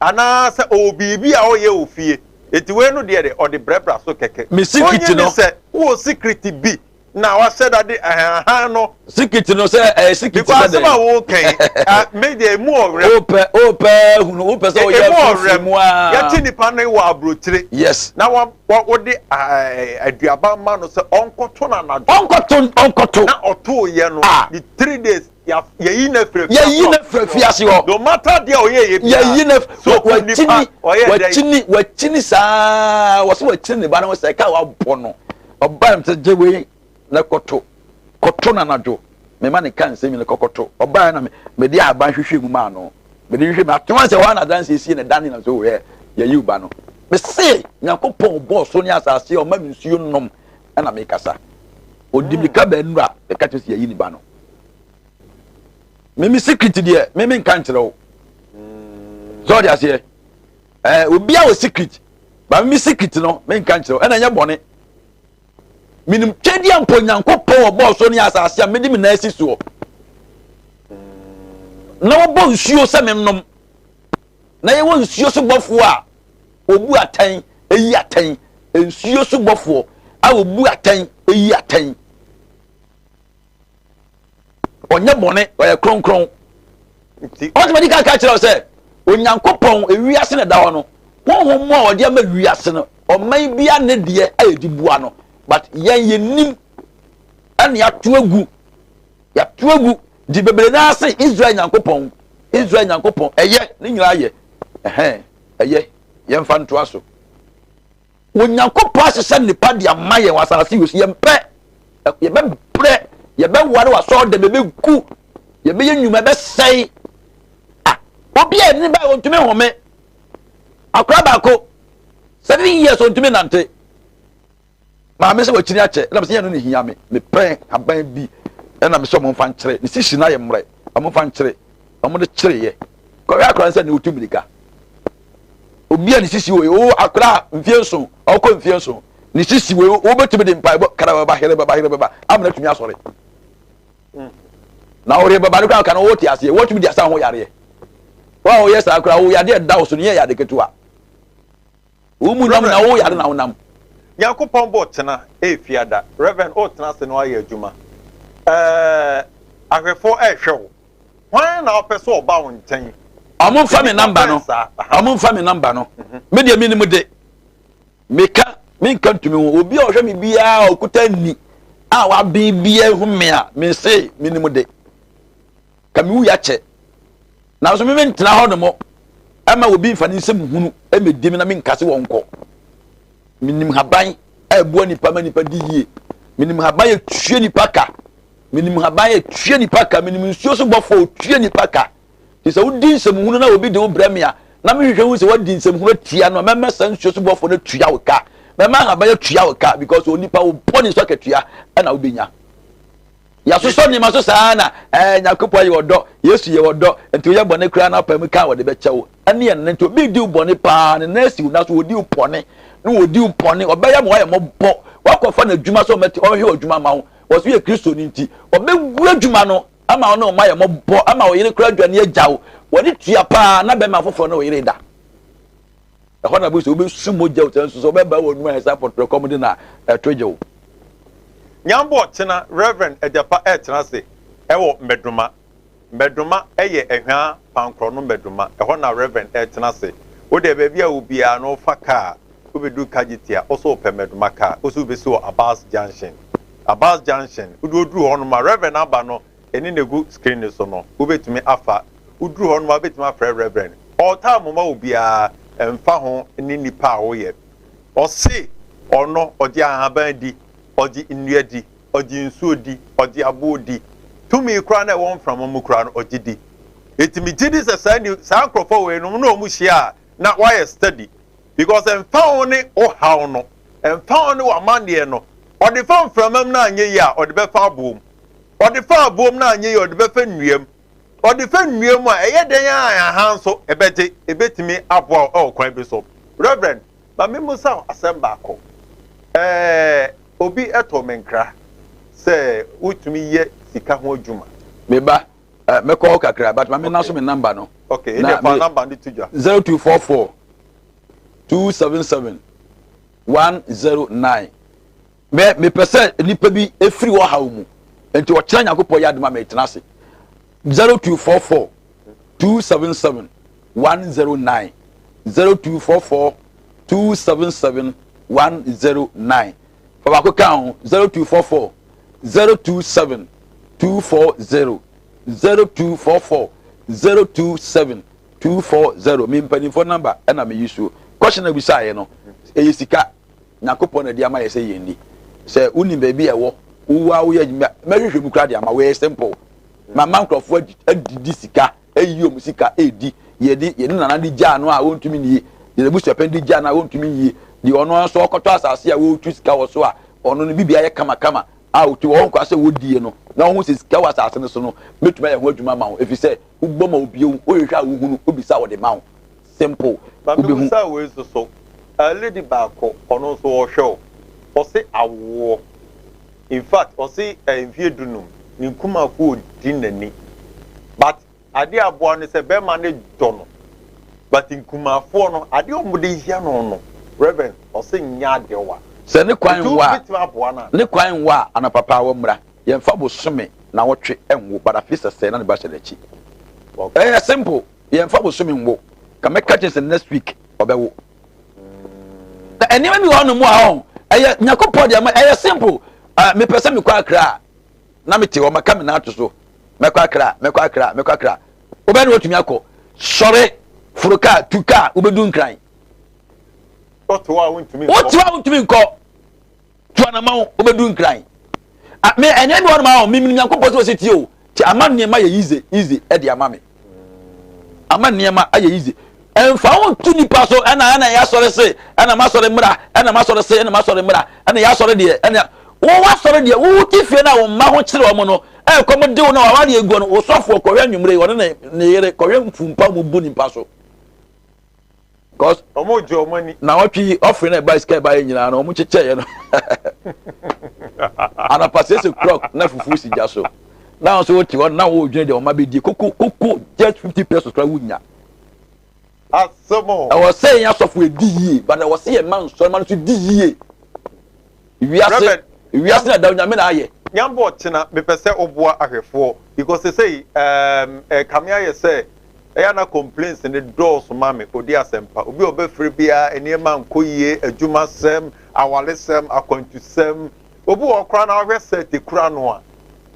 Anaasɛ ɔwɔ biribi a ɔyɛ wɔ fie. Enti wei no deɛ de, ɔde brɛbrɛ so kɛkɛ. Me secret Onye ne no. sɛ wowɔ secret bi na wahyɛ da de ahanhan no. Secret no sɛ ɛyɛ secret Because sɛ asɛm a dɛn? woka yi, ah, me deɛ emu ɔwerɛ. Wopɛ wopɛ hunu wopɛ sɛ woyɛ Emu fifiri ɔwerɛ. mu a. Yɛte nipa no wɔ aburokyire. Na wa wa wode aduaba ma no sɛ ɔnkɔto no anadwo. Ɔnkɔto ɔnkɔto. Na ɔtoo yɛ no. Ah. The 3 days yɛyi no afiri Yɛyi no afiri afiase hɔ. No matter deɛ ɔyɛ yɛ biara. Yɛyi no So ɔku nipa wakyini ɔyɛ dɛn. Wakyini wakyini saa wɔsɛ wakyini ne ba no ho sɛ ɛka wabɔ no ɔbaa mu sɛ gye wei na kɔto kɔto no anadwo mema ne ka nsɛm nyina kɔkɔto ɔbaa na mede ahaban hwehwɛ mu maa no mede hwehwɛ mu atoma sɛ hɔ na adanse esie na dane na so yɛ yɛyi wo ba no. Mese Nyankopɔn bɔɔ so ne asase a ɔma me nsuo nom ɛna mekasa ɔdi mirika bɛnura ɛka kyerɛ sɛ yɛyi ne ba no. Mimi secret deɛ mimi nka nkyerɛ wo sɛ ɔde aseɛ obi a wɔ secret ba mimi secret no mi nka nkyerɛ wo ɛna ɛnyɛ bɔne. Minim twɛdeɛ mpo Nyankopɔn ɔbɔɔ so ne asase a mede me nan asi soɔ na wɔbɔ nsuo sɛ mennom na yɛwɔ nsuo so bɔfoɔ a ɔbu atɛn ɛyi atɛn, nsuo so bɔfoɔ a ɔbu atɛn ɛyi atɛn, ɔnyɛ bɔne, ɔyɛ kronkron. Ɔtumi di kaka kyerɛ sɛ Onyankopɔn ewiase na ɛda hɔ no, honhom mu a ɔde ama wiase no, ɔman bia ne deɛ a yɛde bua no, but yɛn yɛnim ɛne ato agu, yɛato agu nti bebree naa se Israel Nyankopɔn, Israel Nyankopɔn ɛyɛ ne nyinaa yɛ ɛhɛn ɛyɛ yɛmfa ntoa so. Onyankopɔn ahyehyɛ nnepa de ama yɛn wɔ asase yi so. Yɛmpɛ, yɛbɛbrɛ, yɛbɛware wɔ asɔre dɛm, yɛbɛgu, yɛbɛyɛ nnwuma, yɛbɛsɛe. Ah, obi a ɛne ba ɔntumi home. Akora baako, 7 years ɔntumi nante. Maame sɛ wakyini akyɛ, ɛna sɛ yɛn no ne hia me, mepɛ aban bi, ɛna mesɛ ɔmo mfa nkyerɛ, ne sisi no ayɛ mmerɛ, ɔmo mfa nkyerɛ, ɔmo de kyereyɛ. Kɔhwɛ akora no sɛ ne otu mirika. Obi a ne sisi wɔ yi, o akora mfie 7, ɔkɔ mfie 7, ne sisi wɔ yi, wobɛtumi de mpaebɔ kara bɛba, here bɛba, here bɛba, amena tumi asɔre. Na ɔhere bɛba no koraa ka no wote aseɛ, wɔtumi de asa ho yareɛ. Wɔn a wɔyɛ saa koraa, wo yadeɛ da wo so no yɛ yade ketewa. Wo mu nam na wo yare na wo nam. Nyankopɔn bɔ tena efiada. Reverend o tena ase na wayɛ adwuma. Ɛɛ ahwɛfoɔ ɛɛhwɛ wo. Hwan na wopɛ sɛ ɔba wo nkyɛn? Ɔmo nfa me Nnipa number bɛn no. saa? Aha. Ɔmo nfa me number no. Me deɛ mi nim de. Meka menka ntumi ho. Obi a ɔhwɛ me biara a ɔkuta ni a waben biara hu me a me se me nim de. Ka me wu ya kyɛ. Nanso me mentena hɔ nom ɛma obi nfa ne nsɛm hunu ɛmɛdi me na menka se wɔn kɔ. Menim haban a ɛboa nipa ma nipa di yie. Menim haban a ɛtue nipa ka. Menim haban a ɛtue nipa ka. Menim nsuo so bɔfoɔ a ɔtue nipa ka. Nti sɛ wodi nsɛm hunu na obi de wo brɛ me a, na mehwehwɛ hu sɛ wadi nsɛm hunu atia no a, mɛma saa nsuo so bɔfoɔ no atua wo ka. Mɛma haban atua wo ka because onipa wo bɔne so akatua ɛna wobɛnya. Yɛasosɔ nneɛma so saa na Nyankopɔn yɛ ɔdɔ, Yesu yɛ ɔdɔ, nti woyɛ bɔne koraa na ɔpae mu ka a wɔde bɛkyɛ wo. Ɛne ɛno nti obi di wo bɔne paa ne nan asi wo nan so, wɔdi wo pɔne na wɔdi wo pɔne, ɔbɛyɛ ma woayɛ mmɔbɔ, woakɔfa no adwuma sɛ ɔmɛte ɔnhwɛ w'adwuma ma wo, wɔ so yɛ Kristoni nti, ɔbɛgu adwuma no ama wo ne wo mma ayɛ mmɔbɔ, ama wo yere koraa adwane agya wo, wɔde tua paa na bɛrima foforɔ ne wo yere da. Ɛhɔ na bɛsɛ wobɛsu mogya wo sɛ nso sɛ wobɛba wɔ num a ɛsɛ apɔtorɔ kɔm de na ɛto gye wo. Nyambɔ kyena Rev. Agyapa ɛretena ase ɛwɔ Mbɛdoma. Mbɛdoma ɛyɛ Ɛhwaa Pankorɔ no Mbɛdoma, ɛhɔ na Rev. Ɛretena ase. Wo deɛ baabi a wɔ biara no wofa kaa wobɛduru Kagyetia, wo so wopɛ Mbɛdoma kaa, wo so wobɛsi wɔ Abas Junction. Abas Junction, wode woduru hɔ nom a Rev. aba no ɛne na ɛgu screen no so no, wobɛtumi afa. Woduru hɔ nom a wobɛtumi afrɛ Rev. Ɔtaa moma obiara ɛmfa ho ne nipa a woyɛ. Ɔse ɔno ɔgye ahaban di, ɔgye nnua di, ɔgye nsuo di, ɔgye aboɔ di. Tumi koraa na ɛwɔ mframa mu koraa no ɔgye di. Enti megye di sɛ saa ni saa nkurɔfoɔ wei nom na wɔn hyia a na wɔayɛ study because ɛmfa ho ne wo haw no, ɛmfa ho ne w'amanneɛ no, ɔde fa mframa mu na anyɛ yie a ɔde bɛfa aboɔ mu. Ɔde fa aboɔ mu na anyɛ yie a ɔde bɛfa nnua mu. Ɔde fa nnua mu a ɛyɛ dɛn a aha nso ɛbɛgye, ɛbɛtumi aboa wo ɛwɔ kwan bi so. Reverend, ma memmisa wo asɛm baako. Ɛɛ. Obi too me nkra sɛ wotumi yɛ sika ho adwuma. Me ba, eh, mɛkɔ hɔ kakra, but ma me na so me number no. Okay, ɛnna fa number no to dwa. 0244 277 109. Me mepɛ sɛ nnipa bi efiri wɔ haw mu. Nti ɔkyerɛ Nyankopɔn yɛ adoma metena ase. 0244 277 109. 0244 277 109. Fa baako ka ho 0244 027 240 0244 027 240. Me mpanimfoɔ number ɛna meyi so. Question na bisaeɛ no ɛyɛ sika. Nyankopɔn na ɛde ama yɛ sɛ yɛn ni. Sɛ wonim baabi a ɛwɔ, wowɔ a woyɛ adwuma, mɛhwehwɛ mu koraa de ama wo. Ɛyɛ simple. Mama nkurɔfoɔ adidi sika, ayi wɔn sika ɛredi. Yɛde yɛne nana de gyaa no a wɔntumi nnie, deɛ n'abusuapɛn de gyaa no a wɔntumi nnie, deɛ ɔno nso ɔkɔtɔ asase a wɔretu sika wɔ so a ɔno no biribi ayɛ kamakama a ɔte wɔ hɔ nkwa sɛ wɔdie no na wɔhu sɛ sika wɔ asase no so no, mɛtumi ayɛ ho adwuma ama wo ɛfiri sɛ wobɔ ma obi ewu, wohwehwɛ a wohunu, wobisa a wɔde ma wo. Simple. Ma Wobɛhu. memmisa wei nso so, lady baako ɔno nso ɔhwɛ wo, ɔse awoɔ, in fact ɔse mfeɛ dunum ne nkumafoɔ ɔdi n'ani but adeɛ a aboa no sɛ bɛrima no dɔ no but nkumafoɔ no adeɛ a wɔde yɛ no no Reverend ɔse nyɛ adewa. Sɛ ne kwan Nti nwa a, wobɛtumi aboa no anaa? ne kwan nwa a, anɔpa paa wɔmmra. Yɛmfa bosome nawɔtwe nwo but afe sɛsɛɛ na ne ba hyɛ n'akyi. Okay. Ɛyɛ simple. Yɛmfa bosome nwo. Ka mɛka kyerɛ sɛ next week ɔbɛwo. Na nneɛma bi wɔ hɔnom a ɔn ɛyɛ Nyankopɔn deɛ ɛyɛ simple. Uh, mepɛ sɛ mekɔ Accra a na mete hɔ maka me nan ato so. Mɛkɔ Accra, mɛkɔ Accra, mɛkɔ Accra. Wobɛyɛ na watumi akɔ. Sɔre, foro kaa, tu kaa, wobɛdu Nkran. Wote hɔ a wontumi nkɔ. Wote hɔ a wontumi nkɔ. Tu anamɔn, wobɛdu Nkran. Ah, me ɛnyɛ bi wɔnom ahɔ, menim Nyankopɔn sɛ ɔsɛ tie o. Ti ama nneɛma yɛ easy, easy ɛde ama me. Ama nneɛma ayɛ easy. Ɛmfa wo nto nipa so, ɛna ɛna yɛ asɔre se, ɛna m'asɔre mmra, ɛna m'asɔre se, ɛna m'asɔre mmra, ɛna yɛ asɔre deɛ, ɛna wo w'asɔre deɛ, wo te fie na wo mma ho kyerɛ wɔn no, ɛkɔm de wo na w'awadeɛ guo no, wo sɔfoɔ kɔhwɛ anwummere yi, ɔne ne ne yere kɔhwɛ mfumpa wɔn bu nipa so. Cause wɔn gye wɔn ani. Na wɔtwe yi ɔfiri na ɛba sika ɛba yɛ nyinaa no wɔn kyekyɛ yɛ no. Anapa six o'clock na fufu si gya so. Na nso wote hɔ na wɔredwene deɛ wɔn abɛdie koko koko just 50 pesos koraa wonya. Asɛm o. Ɛwɔ sɛ yɛn asɔfo edi yie but ɛwɔ sɛ yɛn ma nsɔrima no nso di yie. Wiase wiase na da Onyame na ayɛ. Nyambɔ ɔkyena mepɛ sɛ woboa ahwɛfoɔ because sesei ɛɛm ɛkame ayɛ sɛ ɛyɛ a na complaints no dɔɔso ma me odi asɛmpa obi a ɔbɛfrɛ biara nneɛma nkɔ yie adwumasɛm awaresɛm akwantusɛm obi wɔ hɔ koraa na ɔhwɛ cert kura no a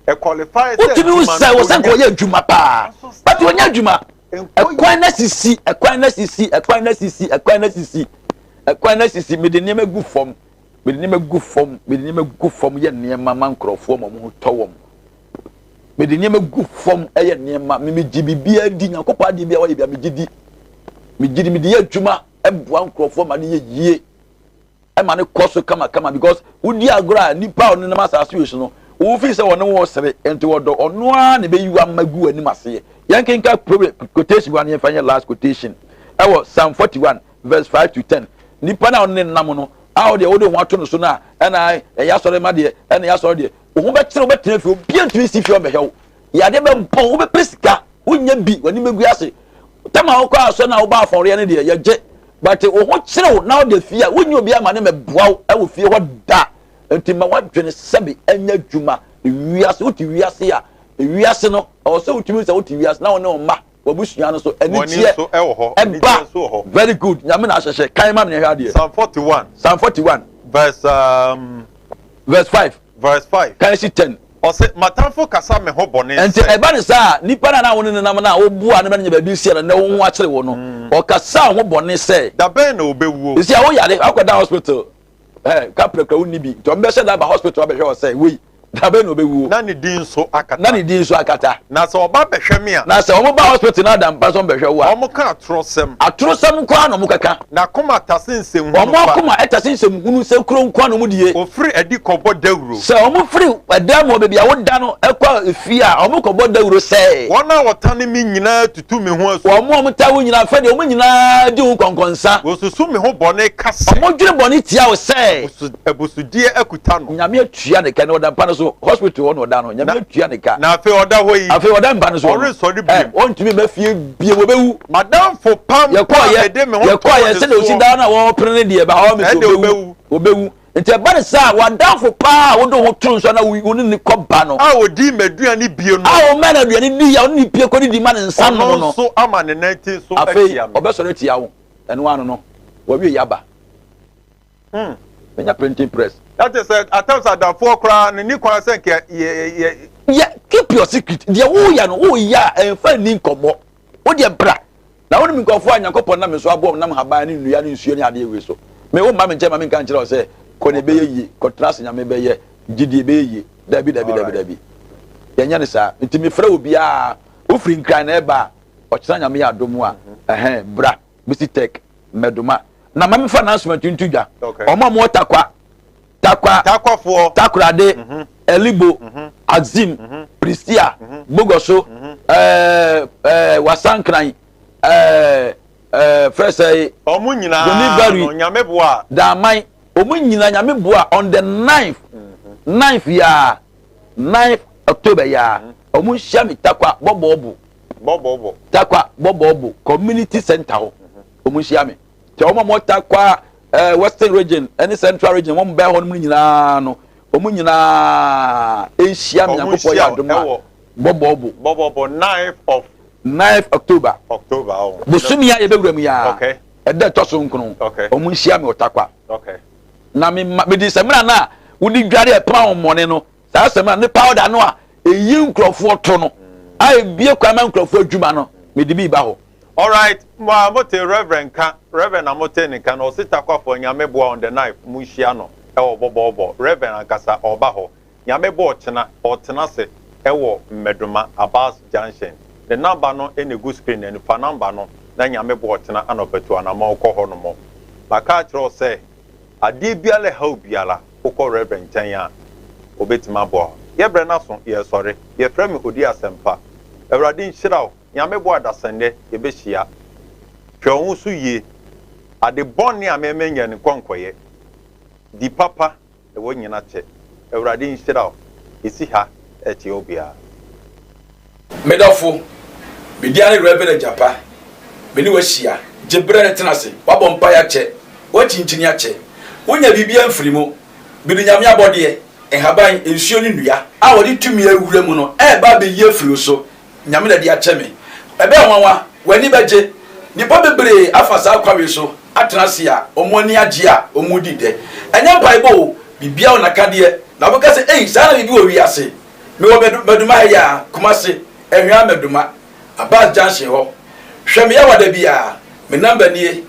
ɛ qualify sɛ Wotumi hu adwuma sɛ no wɔ sɛ nka onya ɔyɛ adwuma paa nanso but still ɔnyɛ adwuma. nkɔ yie. Ɛkwan no asisi ɛkwan no asisi ɛkwan no asisi ɛkwan no asisi ɛkwan no asisi mede nneɛma gu fam mede nneɛma gu fam mede nneɛma gu fam yɛ nneɛma ma nkurɔfoɔ ma wɔn ho tɔ wɔn. Mede nneɛma gu fam yɛ nneɛma. Me megye biribiara di. Nyankopɔn adeɛ biara wayɛ biara megye di. Megye di mede yɛ adwuma boa nkurɔfoɔ ma no yɛ yie. Ɛma no kɔ so kamakama because wodi agorɔ a nipa a ɔnenam asase wei so no wofi sɛ wɔne wo sere nti wɔdɔ ɔno ara na ɛbɛyi wo ama gu w'anim aseɛ. Yɛnkenka quotation wa no yɛmfa nyɛ last quotation ɛwɔ Psalm 41 verse 5 to 10. Nipa no a ɔne ne nam no a ɔdeɛ wode ho ato no so no a ɛna ɛyɛ asɔre ma deɛ ɛna ɛyɛ asɔre deɛ Wo ho bɛkyere wo, wobɛtena fie, obiara ntumi nsi fie ɔmmɛhwɛ wo. Yadeɛ bɛbɔ wo, wobɛpɛ sika, wonnya bi, w'anim bɛgu ase. Tam a wokɔ asɔre na wobɔ afɔreɛ no deɛ, yɛgye. But wo ho kyere wo na wode fie a, wonni obiara ma ne mmɛboa wo wɔ fie hɔ da. Nti ma w'adwene sɛbe nyɛ adwuma. Wiase, wote wiase a, wiase no, ɛwɔ sɛ wotumi hu sɛ wote wiase na wo ne wo mma w'abusua no so Wɔn anigyeɛ nso wɔ hɔ, anigyeɛ ɛba. nso wɔ hɔ. Very good, Nyame na ahyehyɛ. Kan ma me nhwɛ adeɛ. Psalm 41. Psalm 41. Verse um, Verse 5. Verse 5. Kan si 10. Ɔse, m'atamfo kasa me ho bɔne Nti sɛ. ɛba ne saa a, nipa no a na wo ne no nam no a woboa no ma no nya baabi si a na nnɛ wo ho akyere wo no, ɔkasa wo ho bɔne sɛ. Da bɛn na ɔbɛwuo? Sisi a woyare, wakɔda hospital, ɛ kaprɛ kura wonni bi, nti ɔmbɛhyɛ da aba hospital abɛhwɛ wo sɛ wei. Dabɛ na ɔbɛwuo. Na ne din so akata. Na ne din so akata. Na sɛ ɔba bɛhwɛ me a. Na sɛ wɔn ba hospital na ada mpa so bɛhwɛ wo a. Wɔn ka atorɔsɛm. Atorɔsɛm nko ara na wɔn keka. N'akoma tase nsɛmhunu fa. Wɔn akoma tase nsɛmhunu sɛ kuro nko ara na wɔn die. Wɔfiri adi kɔbɔ dawuro. Sɛ wɔn firi ɛdan mu wɔ baabi a woda no kɔ efie a, wɔn kɔbɔ dawuro sɛ. Wɔn a wɔtane me nyinaa tutu me ho asu. Wɔn a wɔtaa wo nyinaa, afei deɛ wɔn nyinaa di wo nkɔnkɔnsa. Wɔsusu me ho bɔne ka sɛ. Wɔdwene bɔne tia wo sɛ. Abusudeɛ akuta no. Nyame atua ne ka na ɔda mpa no so, hospital hɔ na ɔda no, Nyame atua ne ka. Na afei ɔda hɔ yi. Afei ɔda mpa no so. Ɔrensɔre bio. Ɔntumi mma fie bio, ɔbɛwu. M'adamfo pa mpo a mede me ho too ne soɔ. Yɛkɔeɛ sɛdeɛ ɔsi daa no a wɔrepene no deɛ, ba hɔ me sɛ ɔbɛwu. Ɔbɛwu. Nti ɛba no saa a, w'adamfo paa a wode wo ho to no so na wo ne no kɔ ba no. A ɔdii m'aduane bie no. A ɔmaa no aduane diiɛ a ɔne no pie kɔdidi ma ne nsa nom no. Ɔno nso ama ne nantin so atia Afei me. ɔbɛsɔre atia wo. Ɛno ano no, wawie yaba. Menya printing press. That is at times adamfoɔ koraa no ni kwan sɛ nka yɛ yɛ. Yɛ keep your secret. Deɛ woyɛ no woyɛ a ɛnfa nni nkɔmmɔ. Wo deɛ bra. Na wonim nkurɔfoɔ a Nyankopɔn nam me so aboa wɔn nam haban ne nnua ne nsuo ne adeɛ wei so. Me wo mma me nkyɛn ma menka nkyerɛ wo sɛ kɔ na ɛbɛyɛ yie, kɔtena ase Nyame bɛyɛ, gyidie ɛbɛyɛ yie. Dabi dabi dabi dabi. Yɛnyɛ no saa. Nti mefrɛ obiara, wofiri Nkran na ɛba a, ɔkyena Nyame yɛ adom a, ɛhɛn, bra. Bisi Tech, Mmɛdoma. Na ma memfa announcement nto dwa. Wɔn a wɔwɔ Tarkwa, Tarkwa, Tarkwafoɔ, Takorade, Elibo, Axim, Prestea, Bogoso, ɛɛ ɛɛ Wasankran, ɛɛ ɛɛ frɛ sɛ. Wɔn nyinaa no Nyame boa. Daaman, wɔn nyinaa Nyame boa on the ninth, ninth yaa, ninth October yaa, wɔn nhyia me Tarkwa bɔbɔɔbo. Bɔbɔbɔ. Tarkwa Bɔbɔbɔ Community Center hɔ. Wɔn nhyia me. Kyɛ wɔn a wɔwɔ Tarkwa eh, Western Region ne Central Region wɔn bɛn hɔ nom nyinaa no, wɔn nyinaa nhyia me Nyankopɔn yɛ adom a Bɔbɔbɔ. Bɔbɔbɔ 9th of. 9th October. October oh. Bosome a yɛbɛwura mu yi ara. Okay. Ɛda ɛtɔ so nkono. Okay. Wɔn nhyia me wɔ Tarkwa. Okay. Na me ma mede samina no a wode dware ɛpam ahomɔne no. Saa asɛm a ne powder no a eyi nkurɔfoɔ to no a ebie kwan ma nkurɔfoɔ adwuma no, mede bi ba hɔ. Alright, mo a mote Reverend nka, Reverend na mote ne nka no, ɔse Takwafoɔ Nyame boa on the ninth monhyia no ɛwɔ bɔbɔɔbɔ, Reverend ankasa ɔɔba hɔ, Nyame boa ɔkyena ɔɔtena ase ɛwɔ Mmɛdoma, Abas junction, ne number no na egu screen no ani, fa number no na Nyame boa ɔkyena anɔpa tu anamɔn kɔ hɔ nom. Maka akyerɛ wo sɛ Adeɛ biara ɛhaw biara, wokɔ Rev. Nkyɛn a, ɔbɛtumi aboa wo. Yɛ berɛ no aso, yɛresɔre. Yɛfrɛ me Odi Asɛmpa. Awurade nhyira wo. Nyame boa adasɛnnɛ, yɛbɛhyia. Hwɛ wo ho so yie. Ade bɔne a me menyɛ no nkɔ nkɔyɛ. Di papa na woanyina kyɛ. Awurade nhyira wo. Yɛsi ha rekyea obiara. Me dɔfo, me din ara ne Rev. Agyapa. Me ne wo ahyia. Gye berɛ tena ase. Woabɔ mpaeɛ akyɛ. Woakyinkyini akyɛ. Wonya biribiara mfiri mu. Mede Nyame abɔdeɛ, nhaban, nsuo ne nnua, a wɔde tumi awura mu no reba abɛyi afiri wo so. Nyame na de akyɛ me. Ɛbɛyɛ nwanwa. W'ani bɛgye. Nnipa bebree afa saa kwan wei so atena ase a wɔn ani agye a wɔredi dɛ. Ɛnyɛ mpaebɔ o, biribiara wɔ n'akadeɛ. Na wobɛka sɛ, Ei, saa na biribi wɔ wiase. Mewɔ Maduma ha yi ara, Kumasi, Anhwea Maduma, Abbas Junction hɔ. Hwɛ me Yawada biara. Me number nie.